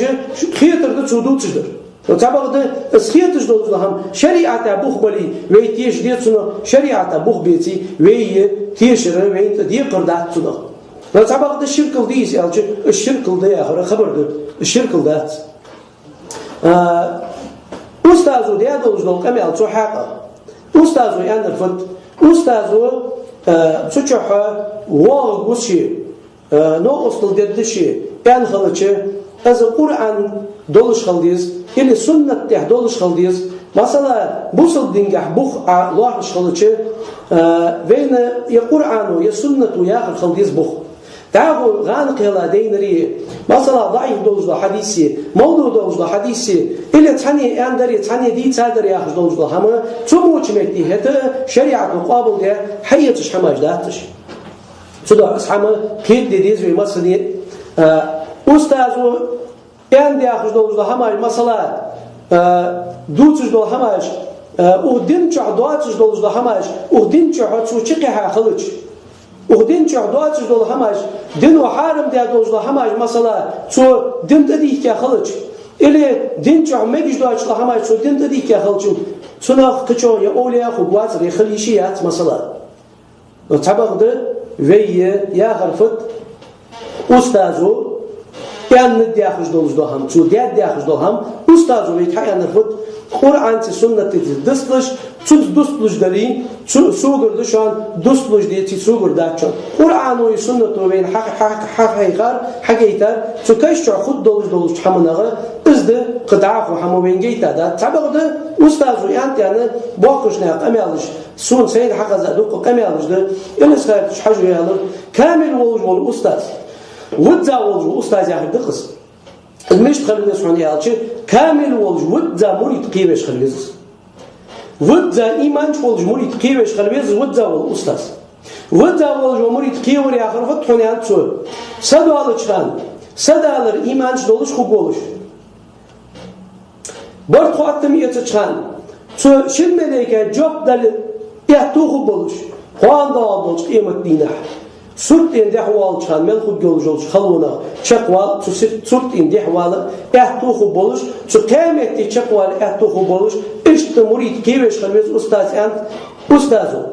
хетар да цо дувцаш дар. Но цхьабакъда из хеташ долаш дола хӀама шариӀата бух бале, вай тешаргда цунах, шариӀата бух беце, вай тешар вайна тӀа декхар дац цунах. Но цхьабакъда ширкал дий из аьлча, из ширкал да яхар хабар да, из ширкал дац. А, устазо даь долаш дола къамаьл цу хьакъехьа. Устазо аьннар фуд? Устазо, а, цу чухь воагӀаргва ше, а, новкъостал дергда ше аьнна хилча, из Къуръан долаш хила деза, или суннат тӀа долаш хила деза. Масала, бусалба динагахь бух Ӏа лоархӀаш хилча, а, вайна е Къуръано, е суннато яхар хила деза бух. ДӀахо гӀанахьа хьадаьдари, масала, даӀиф долаш дола хьадис, мавдуӀ долаш дола хьадис, или цхьанне аьннадари, цхьанне дийцадари яхаш долаш дола хӀама, цу моча метте хӀаьта шариӀато къоабалдаь хьаэцаш хӀамаш дац уж. Цудухьа из хӀама кхетаде деза вай массане а. Устазо аьннад яхаш долаш дола хӀамаш, масала, а, дувцаш дола хӀамаш, а, укх дина чухь доацаш долаш дола хӀамаш, укх дина чухь цо чукхихьа хилча, укх дина чухь доацаш дола хӀамаш, дино хьарам даь долаш дола хӀамаш, масала, цо дина тӀадийхка хилча, или дина чухь мегаш доацаш дола хӀамаш цо дина тӀадийхка хилча, цунах кхычо е овлияъ хургвацар, е хила йиш яц, масала. Но цхьабакъда вай яхар фуд? Устазо аьннад яхаш долаш дола хӀама, цо даьд яхаш дола хӀама, устазо вайга хьааьннар фуд? Къуръанцеи суннатацеи дусталуш, цунца дусталуш дале, цу, согара да шоана, дусталуш деце, согара дац шоана. Къуръано е суннато вайна хьа-, хьа-, хьахьийхар, хьагайтар, цу каша чухь хургдолаш долча хӀаманех, из да кхы дӀахо хӀама вайна гайта дац. Цхьабакъда устазо аьннад аьнна, боккхийча наьха къамаьлаш, сона сайна хьахеза дукха къамаьлаш да, Илисхан-Юртарча Хьажо аьлар, камил волаш вола устаз, визза волаш вола устаз яхар да-кх из. Из мишта хила веза хьона аьлча, камил волаш визза мурид кхевеш хила веза из. Визза иман чу волаш мурид кхевеш хила веза из, визза вола устаз. Визза волаш вола мурид кхевар яхар фуд хьона аьннад цо? Са доалача хана, са далар иман чу долаш хургволаш. Барт хоаттам эцача хана, цу шин малейка жоп дала аьттув хургболаш, кхоана доагӀаргдолча къематдийнахьа, сурт тӀа дехьавоалача хана мел хургйолаш йолча халонах чакхвала, цу сир-, сурт тӀа дехьавала аьттув хургболаш, цу кхаь метте чакхвала аьттув хургболаш, иштта мурид кхевеш хила веза устаз, аьннад устазо.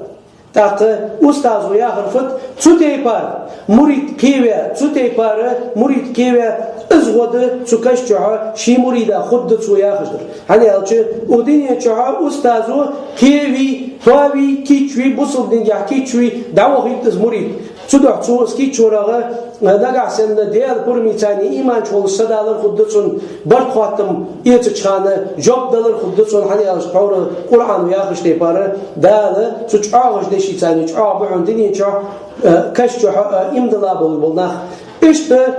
ТӀаккха устазо яхар фуд? Цу тайпара мурид кхеве, цу тайпара мурид кхеве, из гӀо да цу каша чухь ший мурида хургда цо яхаш дар. ХӀана аьлча, укх дунен чухь устазо кхеве, тоаве, кийчве, бусалба динагахь кийчве, дӀавахийт из мурид. Цудухьа цо из кийчварах, нагахьа санна Даьла пурамаца иман чу волаш са далар хургда цунна, барт хоаттам эцача хана жоп далар хургда цунна, хӀана аьлча тхьовра Къуръано яхача тайпара Дала цу чӀоагӀача дешаца чӀоагӀа ба хьона дунен чухь, э, каша чухь, э, иман дилла бола, бола нах. Иштта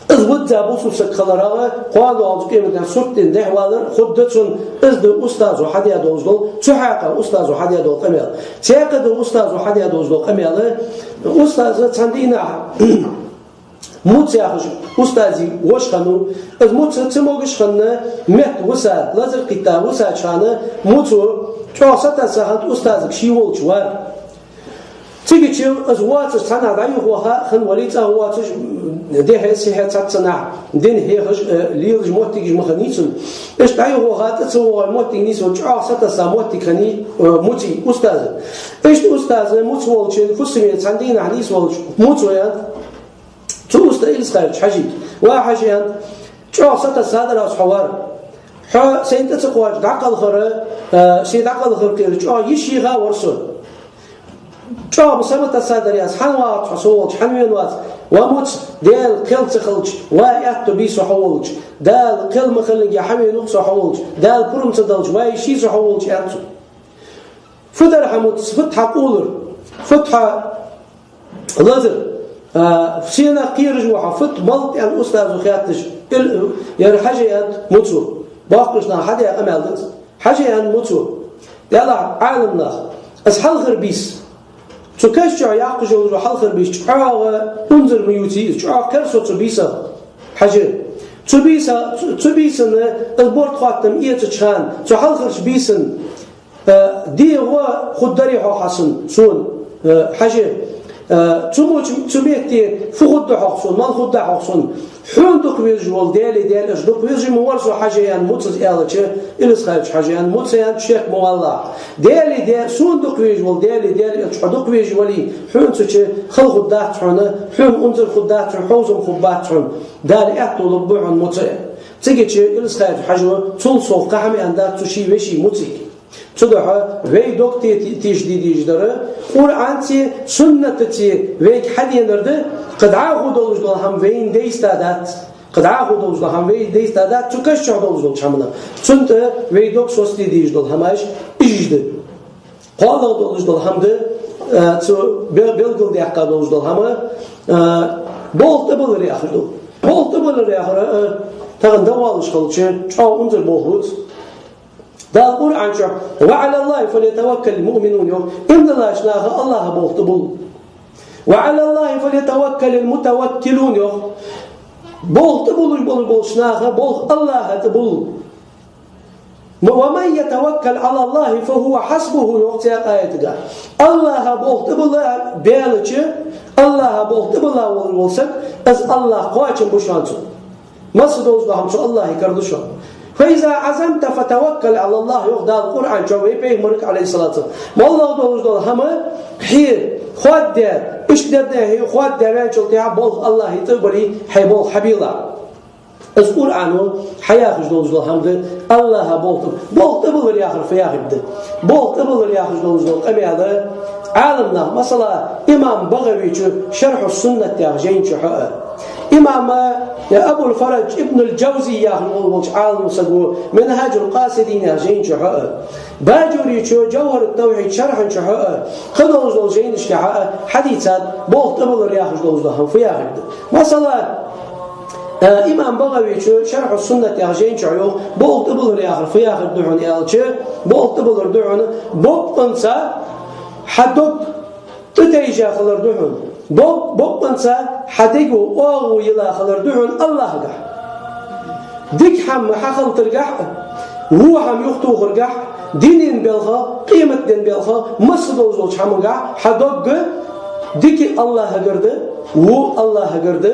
из визза бусалба саг хиларах, кхоана доагӀача къематдийнахьа сурт тӀа дехьавалар хургда цунна, из да устазо хьадаь долаш дола, цу хьакъехьа устазо хьадаь дола къамаьл. Цхьаькха да устазо хьадаь долаш дола къамаьл. Устаза цхьан дийнахьа Муц яхаш устазий воша хиннав, из Муц цамогаш хинна метта виса, лазар кхийтта висача хана Муцо чӀоагӀа сатасса хиннад устазага ше волча вар. Цигача из воацаш цхьаннахьа дӀа-юха ваха хинна вале, цӀагӀа воацаш, дехьа-сехьа цхьаццанахьа дин хьехаш, э, лелаш моттигаш ма хиннай цун. Иштта дӀа-юха ваха, тӀа ца вогӀа моттиг нийсвелча, чӀоагӀа сатасса моттиг хиннай, э, Муций устаза. Иштта устаза Муц волча, фусаме цхьан дийнахьа нийсвелча, Муцо аьннад цу уста Илисхан-Юртарча Хьажийга: «Ва Хьажа, — аьннад, — чӀоагӀа сатассадар аз хьо вар. Хьо сайна тӀа ца кхоачаш дӀакхалхар, э, се дӀакхалхар кхера чӀоагӀа йиш йийха вар со. ЧӀоагӀа ба са ма тассадар аз, хьан вагӀац хьо со волча, хьан вена вац? Ва Муц, Даьла кхел ца хилча, вай аьттув бий со хьо волча, Дала кхел ма хиллинге хьавена ва-кх со хьо волча, Дала пурам ца далча, вай йиш йий со хьо волча», — аьннад цо. Фу дар хьа, Муц, фуд хьа къулар, фуд хьа лазар, а, сенах кхераш ва хьо, фуд малад, аьнна, устазо хаьтташ, ил-, яр Хьажа аьннад Муцо. Боккхийча наха хьадаь къамаьл да из. Хьажа, аьннад Муцо, Даьллахь, Ӏаламнах, из хьалхара бийса, цу каша чу яккхаш йола хьалхара бийса чӀоагӀа унзара ма ювций из, чӀоагӀа кхер со цу бийсах. Хьажа, цу бийса-, цу, цу бийсанна, аз борт хоттам эцача хана, цу хьалхарча бийсан, э, дегӀо хургдарий хьо хьасун, сона, э, хьажа, э, цу моча, цу метте фу хургда хьох сона, мала хургда хьох сона, хьона дукха везаш вола Даьла, Даьла, аша дукха везаш ма вар со хьажа аьнна муц аз аьлча, Илисха-Юртарча хьажа аьнна муц аьнна шек ма валлахь. Даьла, Даьла, сона дукха везаш вола Даьла, Даьла, аша хьо дукха везаш вале, хьона цу чу хала хургдац хьона, хьона унзара хургдац хьона, хьовзам хургбац хьона. Дала аьттув лургба хьона муц аьнна. Цигача Илисха-Юртарча хьажо цул совгӀа кхы хӀама аьннадац цу ший веший муцага. Цудухьа вай дог те-, те-, тешаш де дезаш дар, Къуръанаци, суннатаци вайга хьаденар да, кхы дӀахо долаш дола хӀама вайна дейста дац. Кхы дӀахо долаш дола хӀама вайна дейста дац, цу каша чу долаш долча хӀаманах. Цунна тӀа вай дог соцаде дезаш дола хӀамаш ижж да. КхоалагӀа долаш дола хӀама да, а, цу бе-, белгалдаьккха долаш дола хӀама, а, болх тӀабиллар яхаш да. Болх тӀабиллар яхар, а, тахан дӀавоалаш хилча, чӀоагӀа унзара болх луц. Дала Къуръан чу: «وعلى الله فليتوكل المؤمنون», йоах. Иман диллача наха АллахӀа болх тӀабилла. «وعلى الله فليتوكل المتوكلون», йоах. Болх тӀабиллаш бола-, болча наха болх АллахӀа тӀабилла. «ومن يتوكل على الله فهو حسبه», йоах цхьаькха аятага. АллахӀа болх тӀабилла баьлча, АллахӀа болх тӀабилла вола, вола саг, из АллахӀ кхоачам ба шоана цунна. Масса долаш дола хӀама цу АллахӀа кара да шоана. «فإذا عزمت فتوكل على الله», йоах Дала Къуръан чу вай пайхамарга, Ӏалайхи ссалату вассалам. МоллагӀа долаш дола хӀама хье хоаддаь, иштта дедна хье хоаддаь ваьнначул тӀехьагӀа болх АллахӀа тӀа а билле, хьай болх хьабелахь. Из Къуръано хьаяхаш долаш дола хӀама да, АллахӀа болх тӀа-, болх тӀабиллар яхар фу яхилга да? Болх тӀабиллар яхаш долаш дола къамаьл Ӏаламнаха, масала, имам БагӀавечо «Шархьу Суннат» яхача жайна чу хьо а, имам, э, Абул-Фарадж Ибнул-Джавзи яхаш вола волча Ӏаламсаго «Минхьаджул-Къасидин» яхача жайна чу хьо а, Баджуречо «Джавхьарат-Тавхьид» шархьана чу хьо а, кхыдолаш долча жайнашка хьо а хьадийцад, болх тӀабиллар яхаш долаш дола хӀама фу яхилга да. Масала, э, имам БагӀавечо «Шархьу Суннат» яхача жайна чу хьо йоах, болх тӀабиллар яхар фу яхилга да хьона аьлча, болх тӀабиллар да хьона бокъонца хьа дог тӀатайжа хилар да хьона. Бо-, бокъонца хьа дега оагӀув йилла хилар да хьона АллахӀагахьа. Дика хӀама хьахилийтаргахьа, во хӀама юхатохаргахьа, дунен балха, къематден балха, масса долаш долча хӀамангахьа хьа дог дика АллахӀагара да, во АллахӀагара да.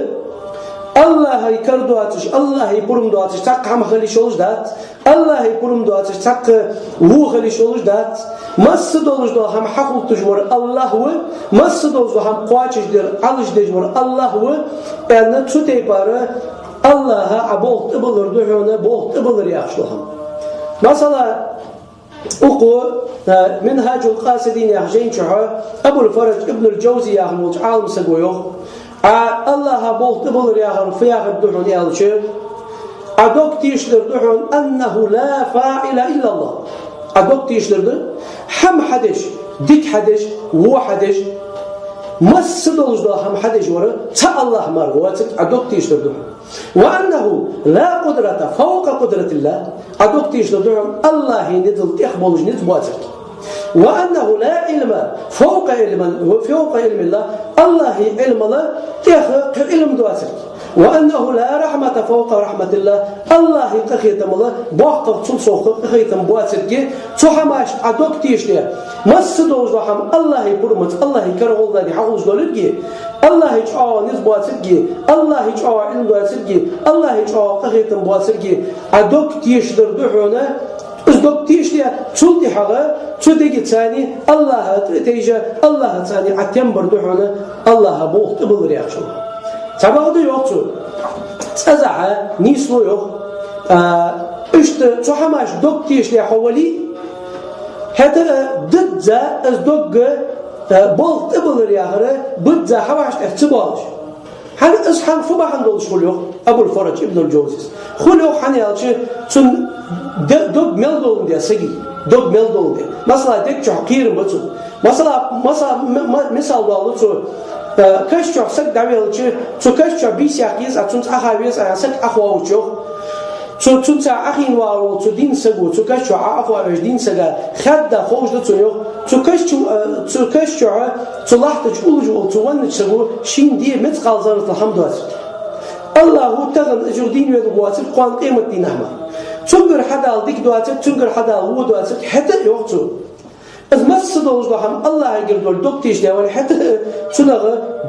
АллахӀа кара доацаш, АллахӀа пурам доацаш цхьаккха хӀама хила йиш йолаш дац. АллахӀа пурам доацаш цхьаккха во хила йиш йолаш дац. Масса долаш дола хӀама хьахулийташ вар АллахӀ ва, масса долаш дола хӀама кхоачашдер, Ӏалашдеш вар АллахӀ ва, аьнна, цу тайпара АллахӀа Ӏа болх тӀабиллар да хьона, болх тӀабиллар яхаш дола хӀама. Масала, укхо, а, «Минхьаджул-Къасидин» яхача жайна чу хьо Абул-Фарадж Ибнул-Джавзи яхаш волча Ӏаламсаго йоах, Ӏа АллахӀа болх тӀабиллар яхар фу яхилга да хьона аьлча, Ӏа дог тешадар да хьона: «أنه لا فاعل إلا الله». Ӏа дог тешадар да, хӀама хьадеш, дика хьадеш, во хьадеш, масса долаш дола хӀама хьадеш вар цхьа АллахӀ мара воацилга Ӏа дог тешадар да хьона. «وأنه لا قدرة فوق قدرة الله». Ӏа дог тешадар да хьона АллахӀа низал тӀех болаш низ боацилга. «وأنه لا علم فوق علم، فوق علم الله». АллахӀа Ӏилмал тӀех кхы Ӏилма доацилга. «وأنه لا رحمة فوق رحمة الله». АллахӀа къахетамал боккхагӀа цул совгӀа къахетам боацилга. Цу хӀамашта Ӏа дог тешаде, масса долаш дола хӀама АллахӀа пурамца, АллахӀа карагӀолла де хьахулаш долилга, АллахӀа чӀоагӀа низ боацилга, АллахӀа чӀоагӀа Ӏилма доацилга, АллахӀа чӀоагӀа къахетам боацилга, Ӏа дог тешадар да хьона, из дог тешаде, цул тӀехьагӀа цу дегаца АллахӀа тӀатайжа, АллахӀаца Ӏа тем бар да хьона, АллахӀа болх тӀабиллар яхаш дола. Цхьабакъда йоах цо, цкъаза нийслу йоах, а, иштта цу хӀамашта дог тешаде хьо вале, хӀаьта а дизза из дог, а, болх тӀабиллар яхар бизза хьавӀашагӀкхетта ца боалаш. ХӀана из хӀама фу бахьан долаш хул йоах Абул-Фарадж Ибнул-Джавзис? Хул йоах, хӀана аьлча цун де-, дог мел доландаь сага, дог мел доландаь. Масала, дег чу кхерам ба цун. Масала, масала, м-, м-, мисал доалу цо, э, каша чу саг дӀавелча, цу каша чу бийса яккха еза, а цунца Ӏоха веза, а саг Ӏоховча йоах. Цу, цунца Ӏохайна вагӀаш вола цу дийна саго, цу каша чу Ӏоха ваьча дийна сага хаьдда ховш да цунна йоах. Цу каша чу, э, цу каша чу, цу лахьта чу уллаш вола цу веннача саго шийна де мискъал зарратал хӀама доацилга. Аллахӏо тахан из юха дийна везаш воацар кхоана къематдийнахьа мара. Цунгара хьадала дика доацар, цунгара хьадала во доацар, хӀаьта а йоах цо. Из масса долаш дола хӀама Аллахӏагара дола дог тешаш вале, хӀаьта а цунах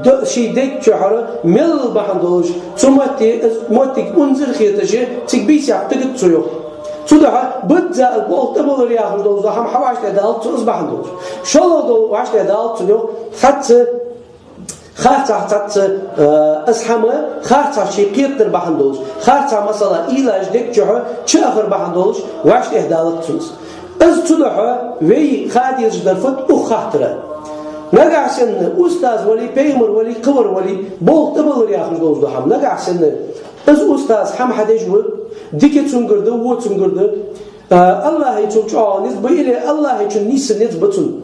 до-, ший дег чухьара мел бахьан долаш, цу метте, из моттиг унзара хеташ, цига бийсех тигац цо йоах. Цудухьа бизза из болх тӀабалар яхаш долаш дола хӀама хьавӀашагӀтӀадалац цо из бахьан долаш. ШоллагӀа дола вӀашагӀтӀадалац цо йоах, харцахьа цхьацца, э, из хӀама, харцахьа ший кхетадар бахьан долаш, харцахьа, масала, уйлаш дег чухьа чуахар бахьан долаш, вӀашагӀтӀадалац цунца. Из цудухьа вай ха дезаш дар фуд укх хаттара. Нагахьа санна устаз вале, пайхамар вале, кхывар вале, болх тӀабалар яхаш долаш дола хӀама. Нагахьа санна из устаз хӀама хьадеш ва, дика цунгара да, во цунгара да, а, Аллахӏачул чӀоагӀа низ ба, или Аллахӏачун нийсса низ ба цун.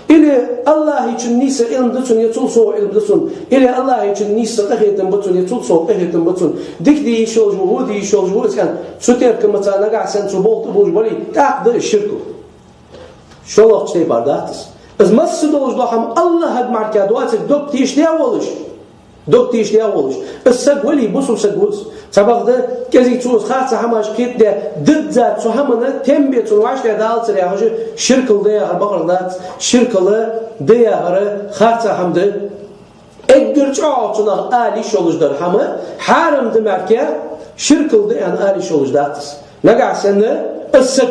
Или Аллахӏачун нийсса Ӏилма да цун, е цул совгӀа Ӏилма да цун. Или Аллахӏачун нийсса къахетам ба цун, е цул совгӀа къахетам ба цун. Дика де йиш йолаш ва, во де йиш йолаш ва из аьнна. Цу теркама ца нагахьа санна цо болх тӀабеш вале, тӀаккха да из ширк. ШоллагӀча тайпара дац из. Из масса долаш дола хӀама Аллахӏага мара доацар дог тешаш волаш. Дог тешаш волаш. Из саг вале, бусалба саг ва из. Цхьабакъда кӀезига цо из харцахьа хӀамаш кхетаде дизза, цу хӀаманна тем бе цунна вӀашагӀтӀадалацар яхаш, ширкал да яхар бакъдар дац, ширкал да яхар харцахьа хӀама да. Эггара чӀоагӀа цунах ала йиш йолаш дар хӀама, хьарам да мара, ширкал да аьнна ала йиш йолаш дац из. Нагахьа санна из саг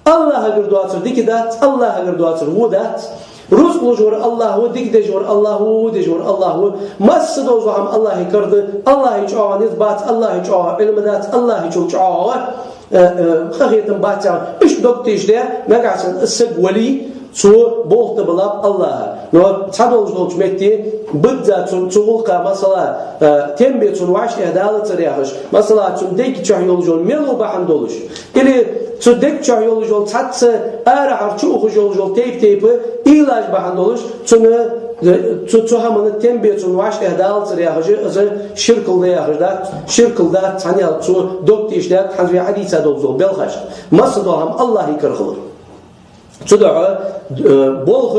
Аллахӏагара доацар дика дац, Аллахӏагара доацар во дац. Рузкъа луш вар Аллахӏ ва, дика деш вар Аллахӏ ва, во деш вар Аллахӏ ва. Масса долаш дола хӀама Аллахӏа кара да, Аллахӏа чӀоагӀа низ бац, Аллахӏа чӀоагӀа Ӏилма дац, Аллахӏачул чӀоагӀа, э, э, къахетам бац яхаш. Иштта дог тешаш, нагахьа санна из саг вале, цо болх тӀабалаб Аллахӏа. Но цхьа долаш долча метте бизза цун, цу гӀулакха, масала, э, тем бе цунна вӀашагӀтӀадалацар яхаш, масала, цун дег чухь йолаш йола мел ва бахьан долаш. Или цу дег чухь йолаш йола цхьацца арахьара чуухаш йолаш йола тайп-тайпара уйлаш бахьан долаш, цунна, цу, цу хӀаманна тем бе цунна вӀашагӀтӀадалацар яхаш, из ширкал да яхаш дац, ширкал дац, хӀана аьлча цо дог тешаш дац, хӀанз вай хьадийца долаш дола белхаш. Масса дола хӀама Аллахӏа кара хилар. Цудухьа, э, болх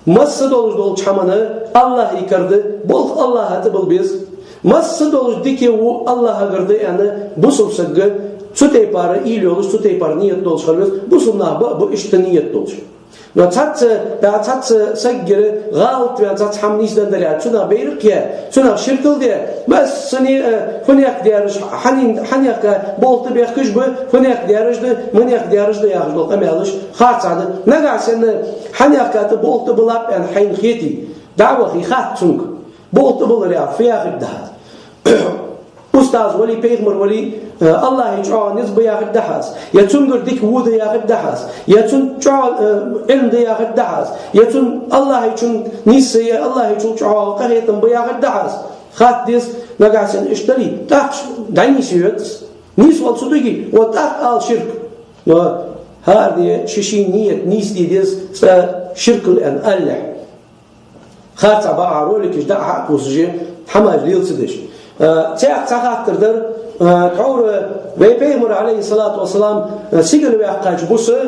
масса долаш долча хӀаманна Аллахӏа кара да, болх Аллахӏа тӀабала беза. Масса долаш дика, во Аллахӏагара да аьнна, бусалба саг цу тайпара уйла йолаш, цу тайпара ният долаш хила веза, бусалба нах ба а ба иштта ният долаш. Но цхьацца, да, цхьацца сагагара гӀалат ваьнна, цхьацца хӀама нийсденна дале, цунах байракх яь, цунах ширкал даь, массане, э, фуннагӀа даьраш, хьанин-, хьанехка болх тӀабехкаш ба, фуннагӀа даьраш да, манехка даьраш да яхаш дола къамаьлаш харцахьа да. Нагахьа санна хьанехка тӀа болх тӀабалаб аьнна хьайна хете, дӀавахе, хатта цунга. Болх тӀабалар яхар фу яхилга да хьа? Устаз вале, пайхамар вале, э, Аллахӏа чӀоагӀа низ ба яхилга да хьа из? Е цунгара дика во да яхилга да хьа из? Е цун чӀоагӀа, э, Ӏилма да яхилга да хьа из? Е цун Аллахӏачун нийсса, е Аллахӏачул чӀоагӀа къахетам ба яхилга да хьа из? Хатта деза, нагахьа санна иштта дале, тӀаккха дӀанийсъе веза из. Нийсвала ца дуге, вот тӀаккха ала ширк. Но хӀаране ший-ший ният нийсде деза, цкъа ширкал аьнна алалехь. Харцахьа бакъахьа роликаш дӀа а хьакхувсаш, хӀамаш лела ца деш. Э, цхьаькха цхьа хаттар дар, э, тхьовра вай пайхамар, Ӏалайхи ссалату вассалам, э, сигала ваьккхача буса,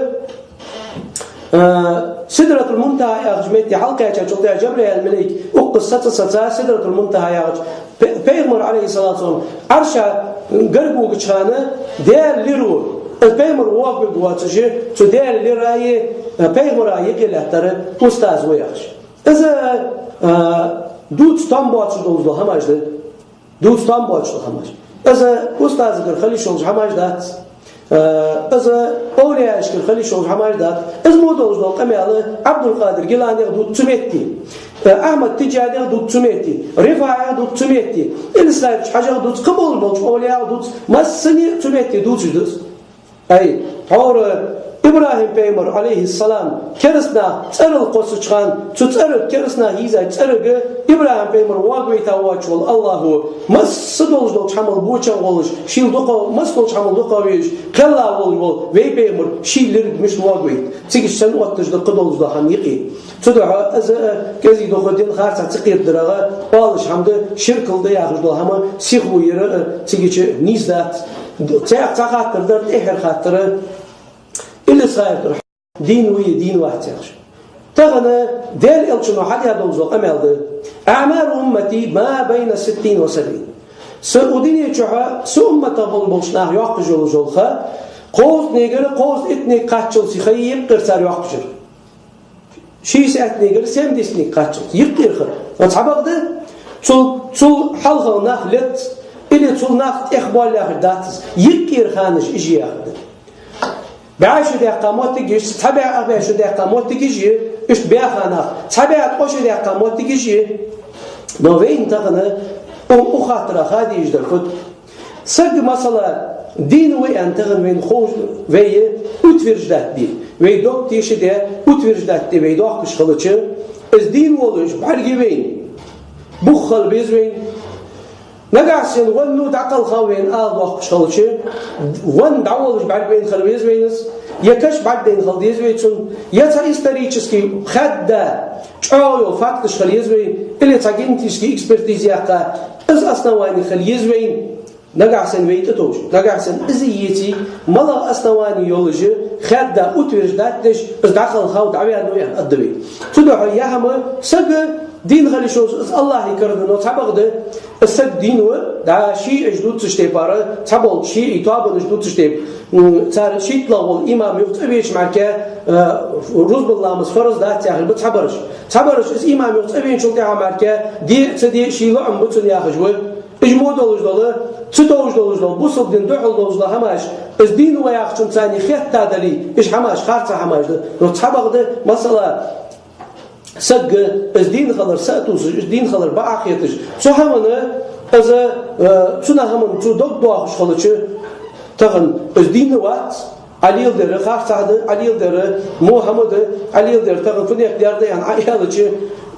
э, Сидратул Мунтахьа яхача метте хьалкхаьчачул тӀехьагӀа Жабраил малейк укхаза саца-саца Сидратул Мунтахьа яхача пе-, пайхамар, Ӏалайхи ссалату вассалам, Ӏарша гарга вугача хана Даьла лир ва. Из пайхамар воагӀаргвоацаш, цу Даьла лираи, э, пайхамараи юкъе лаьттар устаз ва яхаш. Из, а, дувца том боацаш долаш дола хӀамаш да. Дувца том боацаш дола хӀамаш. Из устазагара хила йиш йолаш хӀамаш дац. А, из овлияашкара хила йиш йолаш хӀамаш дац. Из мо долаш дола къамаьл Ӏабдул-Къадир Гиланех дувц цу метте. А, Ахьмад Тиджанех дувц цу метте. РифаӀех дувц цу метте. Илисхан-Юртарча Хьажех дувц, кхыболаш болча овлияех дувц, массане цу метте дувцаш да из. Ай, тхьовра ИбрахӀим пайхамар, Ӏалайхи ссалам, керастанаха цӀерал кхоссача хана, цу цӀерага, керастанаха йийзача цӀерага ИбрахӀим пайхамар воагӀавайта воацаш вола Аллахӏо масса долаш долча хӀамал бочагӀа волаш, шийла дукха, масса долча хӀамал дукха везаш, кхелла волаш вола вай пайхамар ший лирага мишта воагӀавайт. Цига санна отташ да кхыдолаш дола хӀама юкъе. Цудухьа из, э, кӀезига дукха дин харцахьа ца кхетадарах оалаш хӀама да, ширкал да яхаш дола хӀама сихо яр, э, цигача нийса дац. Цхьаькха цхьа хаттар дар, тӀеххьара хаттар, Илисхан-Юртара Хьажа дийна вий, дийна вац яхаш. Тахан Даьла Элчано хьадаь долаш дола къамаьл да: «أعمار أمتي ما بين ستين وسبعين». Са удине чухьа, са уммата болу болчу нах йоккхуш йолу жолха, кхузткъанигара кхузткъе иттаниг кхаччалц хай йиккхира цара йоккхуш. Шийсаттанигара семдиссаниг кхаччалц йиккхира хай. Оцу хьабагӀда, цул, цул хьалха нах летта, или цул нах тӀехболлехь дац, йиккхира ханаш ижа яхна. БӀе шу даьккха моттигаш, цхьа бӀе ах бӀе шу даьккха моттигаш, иштта баьха нах, цхьа бӀе ткъа шу даьккха моттигаш. Но вайна тахана, укх хаттара хадийш дар хӀуд. Саг, масала, дийна ву аьнна тахана вайна ховш, вай утверждать де, вай дог тешаде, утверждать де вай дохкуш хилча, иза дийна волуш бӀаьрги вайна, бух хила беза вайна. Нагахь санна ванну дӀакхалха вайна ала дохкуш хилча, ван дӀаволуш бӀаьрг вайна хила веза вайнас, я каш бӀаьрг дайна хила деза вай цунна, я цхьа исторический хадда чӀогӀа йолу факташ хила еза вай, или цхьа генетический экспертиза яккха, иза основание хила еза вайна. Нагахь санна вай тӀетовжа, нагахь санна иза еций, малагӀа основание йолуш, хадда утверждать деш, иза дӀакхалха ву, дӀаваьнна ву аьлла, адда вай. Цу дуьхьа яхьама сага дийна хила йиш йолуш, иза Аллахье карадо, но цхьабагӀда, саг дийна ву, да, шиӀаш дуццаш тайпара, цхьаболчу шиӀий тобанаш дуццаш тайпа, м, цара шийтталагӀа волу имам юха цӀа веача мара, э, рузбан ламаз фарз дац яхаш бу цхьабараш. Цхьабараш иза имам юха цӀа веачул тӀаьхьа мара, де а ца де а ший лоӀам бу цунна яхаш ву. Иза мо долуш долу, ца товжа долуш долу, бусалба дин дуьхьал долуш долу хӀамаш, иза дийна ву яхачун царна хетта далий, иза хӀамаш харца хӀамаш ду. Но цхьабагӀда, масала, сагга иза дийна хилар са а тосуш, иза дийна хилар бакъахьа хеташ, цу хӀамана иза, э, цунах хӀамана цо дог дохуш хилча, тахана иза дийна вац, Ӏа леладер харцахь ду, Ӏа леладер мохӀаммад, Ӏа леладер тахана фунех дер ду аьлла Ӏа аьлча,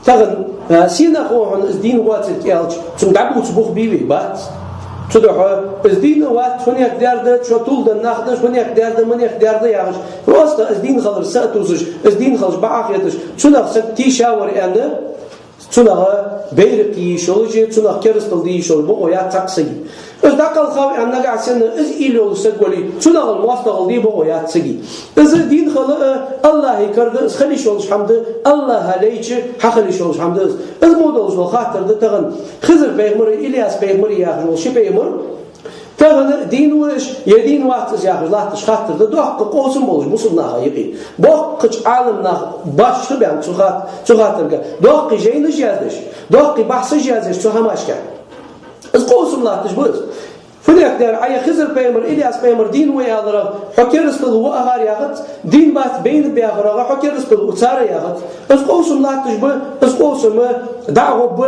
тахана, э, сенах ву хьуна иза дийна воцург аьлча, цунна дӀабуца бух бий вай? Бац. Цу дуьхьа иза дийна вац, фунех дер ду, шо тулдан нах ду, фунех дер ду, манех дер ду яхаш, просто иза дийна хилар са а тосуш, иза дийна хилча бакъахьа хеташ, цунах саг тийша вара аьлла, цунах байракх йийш йолуш, цунах керастал дийш йолуш бакъо яц цхьаккха саги. Иза дӀакхалха ву аьлла нагахь санна, иза уйла йолуш саг валий, цунах мостагӀал де бакъо яц саги. Иза дийна хила а, Аллахье карадо, иза хила йиш йолуш хӀама ду, Аллахьа лайча хьан хила йиш йолуш хӀама ду иза. Иза мо долуш долу хаттар ду тахана, Хизар-пайхамар, Ильяс-пайхамар яхаш волу ши пайхамар, тахана дийна ву иза, я дийна вац иза яхаш латташ хаттар ду, доккха къовсам болуш бусалба наха юкъе. Боккхачу Ӏаламнах башха бен цу хат-, цу хаттарга. Доккхий жайнаш яздеш, доккхий бахьсаш яздеш цу хӀамашка. Иза къовсам латташ бу иза. Фунех дер, Ӏа я Хизар-пайхамар, Ильяс-пайхамар дийна ву аьлларах, хьо керастал ву ахар яхац, дийна вац байна баьхарах, хьо керастал ву цара яхац. Иза къовсам латташ бу, иза къовсам дӀа а гӀо бу.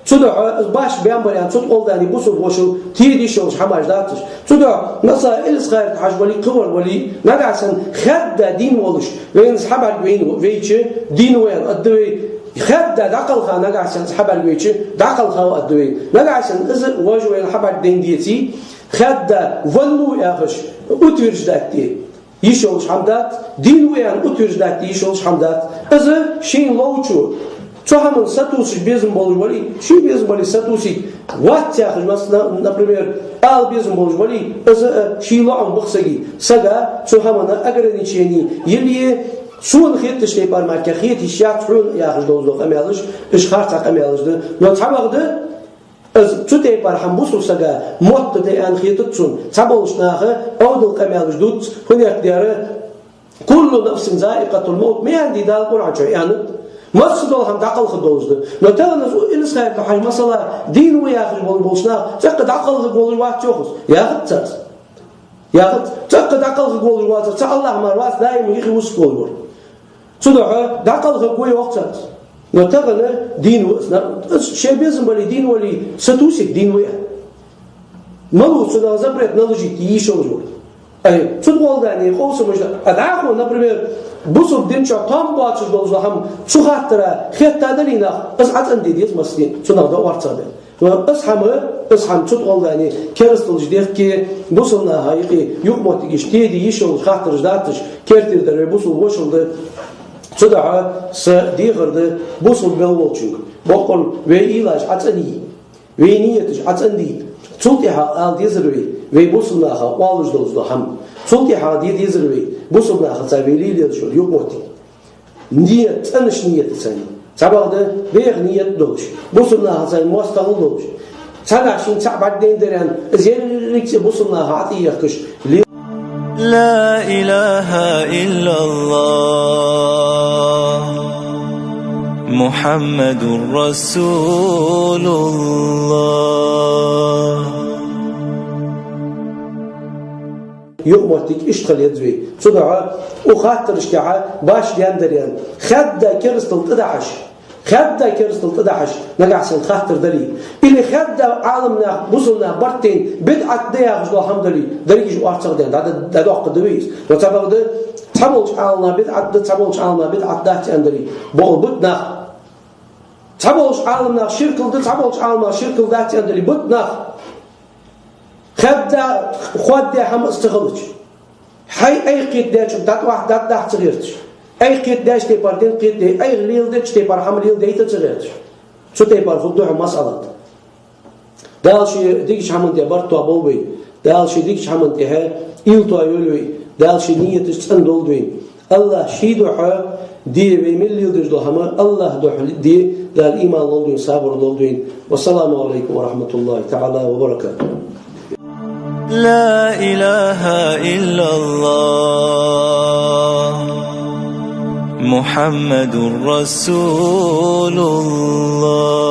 Цу дуьхьа иза баш бен бар аьлла, цу тӀе гӀолдани бусалба вошал теда йиш йолуш хӀамаш дац уьш. Цу дуьхьа, масала, Илисхан-Юьртахь хьажа валий, кхин вара валий, нагахь санна хадда дийна волуш, вайна иза хьабӀаьрг вайна вейча, дийна ву аьлла адда вай, хадда дӀакхалха нагахь санна иза хьабӀаьрг вейча, дӀакхалха ву адда вай. Нагахь санна иза вожа вайна хьабӀаьрг дайна деций, хадда ванну яхаш, утверждать де йиш йолуш хӀама дац, дийна ву аьлла утверждать де йиш йолуш хӀама дац. Иза шийна ловчо, цу хӀаман сатосуш безам болуш валий, ший безам балий сатосийта вац яхаш, масала, например, ала безам болуш валий, иза, э, ший лоӀам бу-кх саги. Сага цу хӀамана ограничение йилий, суна хетташ тайпара мара хета йиш яц хьуна яхаш долуш долу къамелаш, уьш харцахь къамелаш ду. Но цхьабагӀда, иза цу тайпара хӀама бусалба сага мотт де аьнна хетац цунна. Цхьаболчу наха Ӏовдал къамелаш дуц, хӀунех дера, «Куллу нафсин заикъатул маут», ма аьннадий Дала Къуръан чу, аьннад. Массадолу хӀама дӀакхалха долуш ду. Но тахана иза Илисхан-Юьртахь хьажа, масала, дийна ву яхаш болу болчу наха, цӀаккха дӀакхалха волуш вац йохуш. Яхац цаьрца. Яхац, цӀаккха дӀакхалха волуш вац, цхьа Аллахь мара вац, даим юххе вусуш волуш вара. Цу дуьхьа дӀакхалха го йоху цаьрца. Но тахана дийна ву аса, на-, аса шен безам балий, дийна валий, сатосийта дийна ву аьлла. Ма лу цунах запрет наложить йийш йолуш ву. Ай, цу тӀе гӀолдани къовсамаш дан. А дӀахо, например, бусалба дин чохь тӀом боцуш долуш долу хӀама цу хаттара хетта далий нах, аса Ӏа цӀанде деза массане, цунах дан орца бен. Ва аса хӀама, аса хӀама цу тӀе гӀолдани керасталш дехке, бусалба наха юкъе юкъамоттигаш теда йиш йолуш хаттарш дацаш, кертера дар вай бусалба вошал дан. Цу дуьхьа сан дехар дан бусалба мел волчуьнга. Боккъал вай ийлаш Ӏа цӀанйий. Вай нияташ Ӏа цӀандийта. Цул тӀаьхьа ала дезар вай, вай бусалба наха олуш долуш долу хӀама. Цул тӀаьхьа де дезар вай, бусалба нахаца вай лелаелаш йолу юкъамоттиг. Ният, цӀанаш ниятаца. ЦхьабагӀда беха ният долуш, бусалба нахаца мостагӀал долуш. Цхьаннахьа шийна цхьаъ бӀаргадайндаь дарий, из еррига цӀи бусалба наха тӀаехкаш. لا إله إلا الله محمد رسول الله. Юкъ-моттиг иштта хила еза вай. Цудухьа укх хаттарашта тӀехьа башха даьннадар, хадда керастал тӀадахьаш, хадда керастал тӀадахьаш, нагахьа санна хаттар дале, или хадда Ӏаламнаха, бусалба наха барт тайна бидӀат да яхаш дола хӀама дале, деррига уж орцагӀдаьнна, дӀа-, дӀадоаккхаргда вай из. Но цхьабакъда, цхьаболча Ӏаламнаха бидӀат да, цхьаболча Ӏаламнаха бидӀат дац аьнна дале, бокъонца бита нах. Цхьаболча Ӏаламнаха ширкал да, цхьаболча Ӏаламнаха ширкал дац аьнна дале, бита нах. Хадда, хоаддаь хӀама из ца хилча. Хьай айхьа кхетадечунга дӀатӀавахьа, дӀатӀадахьа ца гӀерташ. Айхьа кхетадеча тайпара дин кхетаде, айхьа леладеча тайпара хӀама леладайта ца гӀерташ. Цу тайпара хургда хьона масъалат. Дала ший дикача хӀаман тӀа барт тоаболба вай. Дала ший дикача хӀаман тӀа уйла тоайолда вай. Дала ший нийяташ цӀена долда вай. АллахӀа ший духьа де, вай мел леладеш дола хӀама АллахӀа духьа де, Дала иман лолда вайна, сабар лолда вайна. والسلام عليكم ورحمة الله تعالى وبركاته. لا إله إلا الله محمد رسول الله.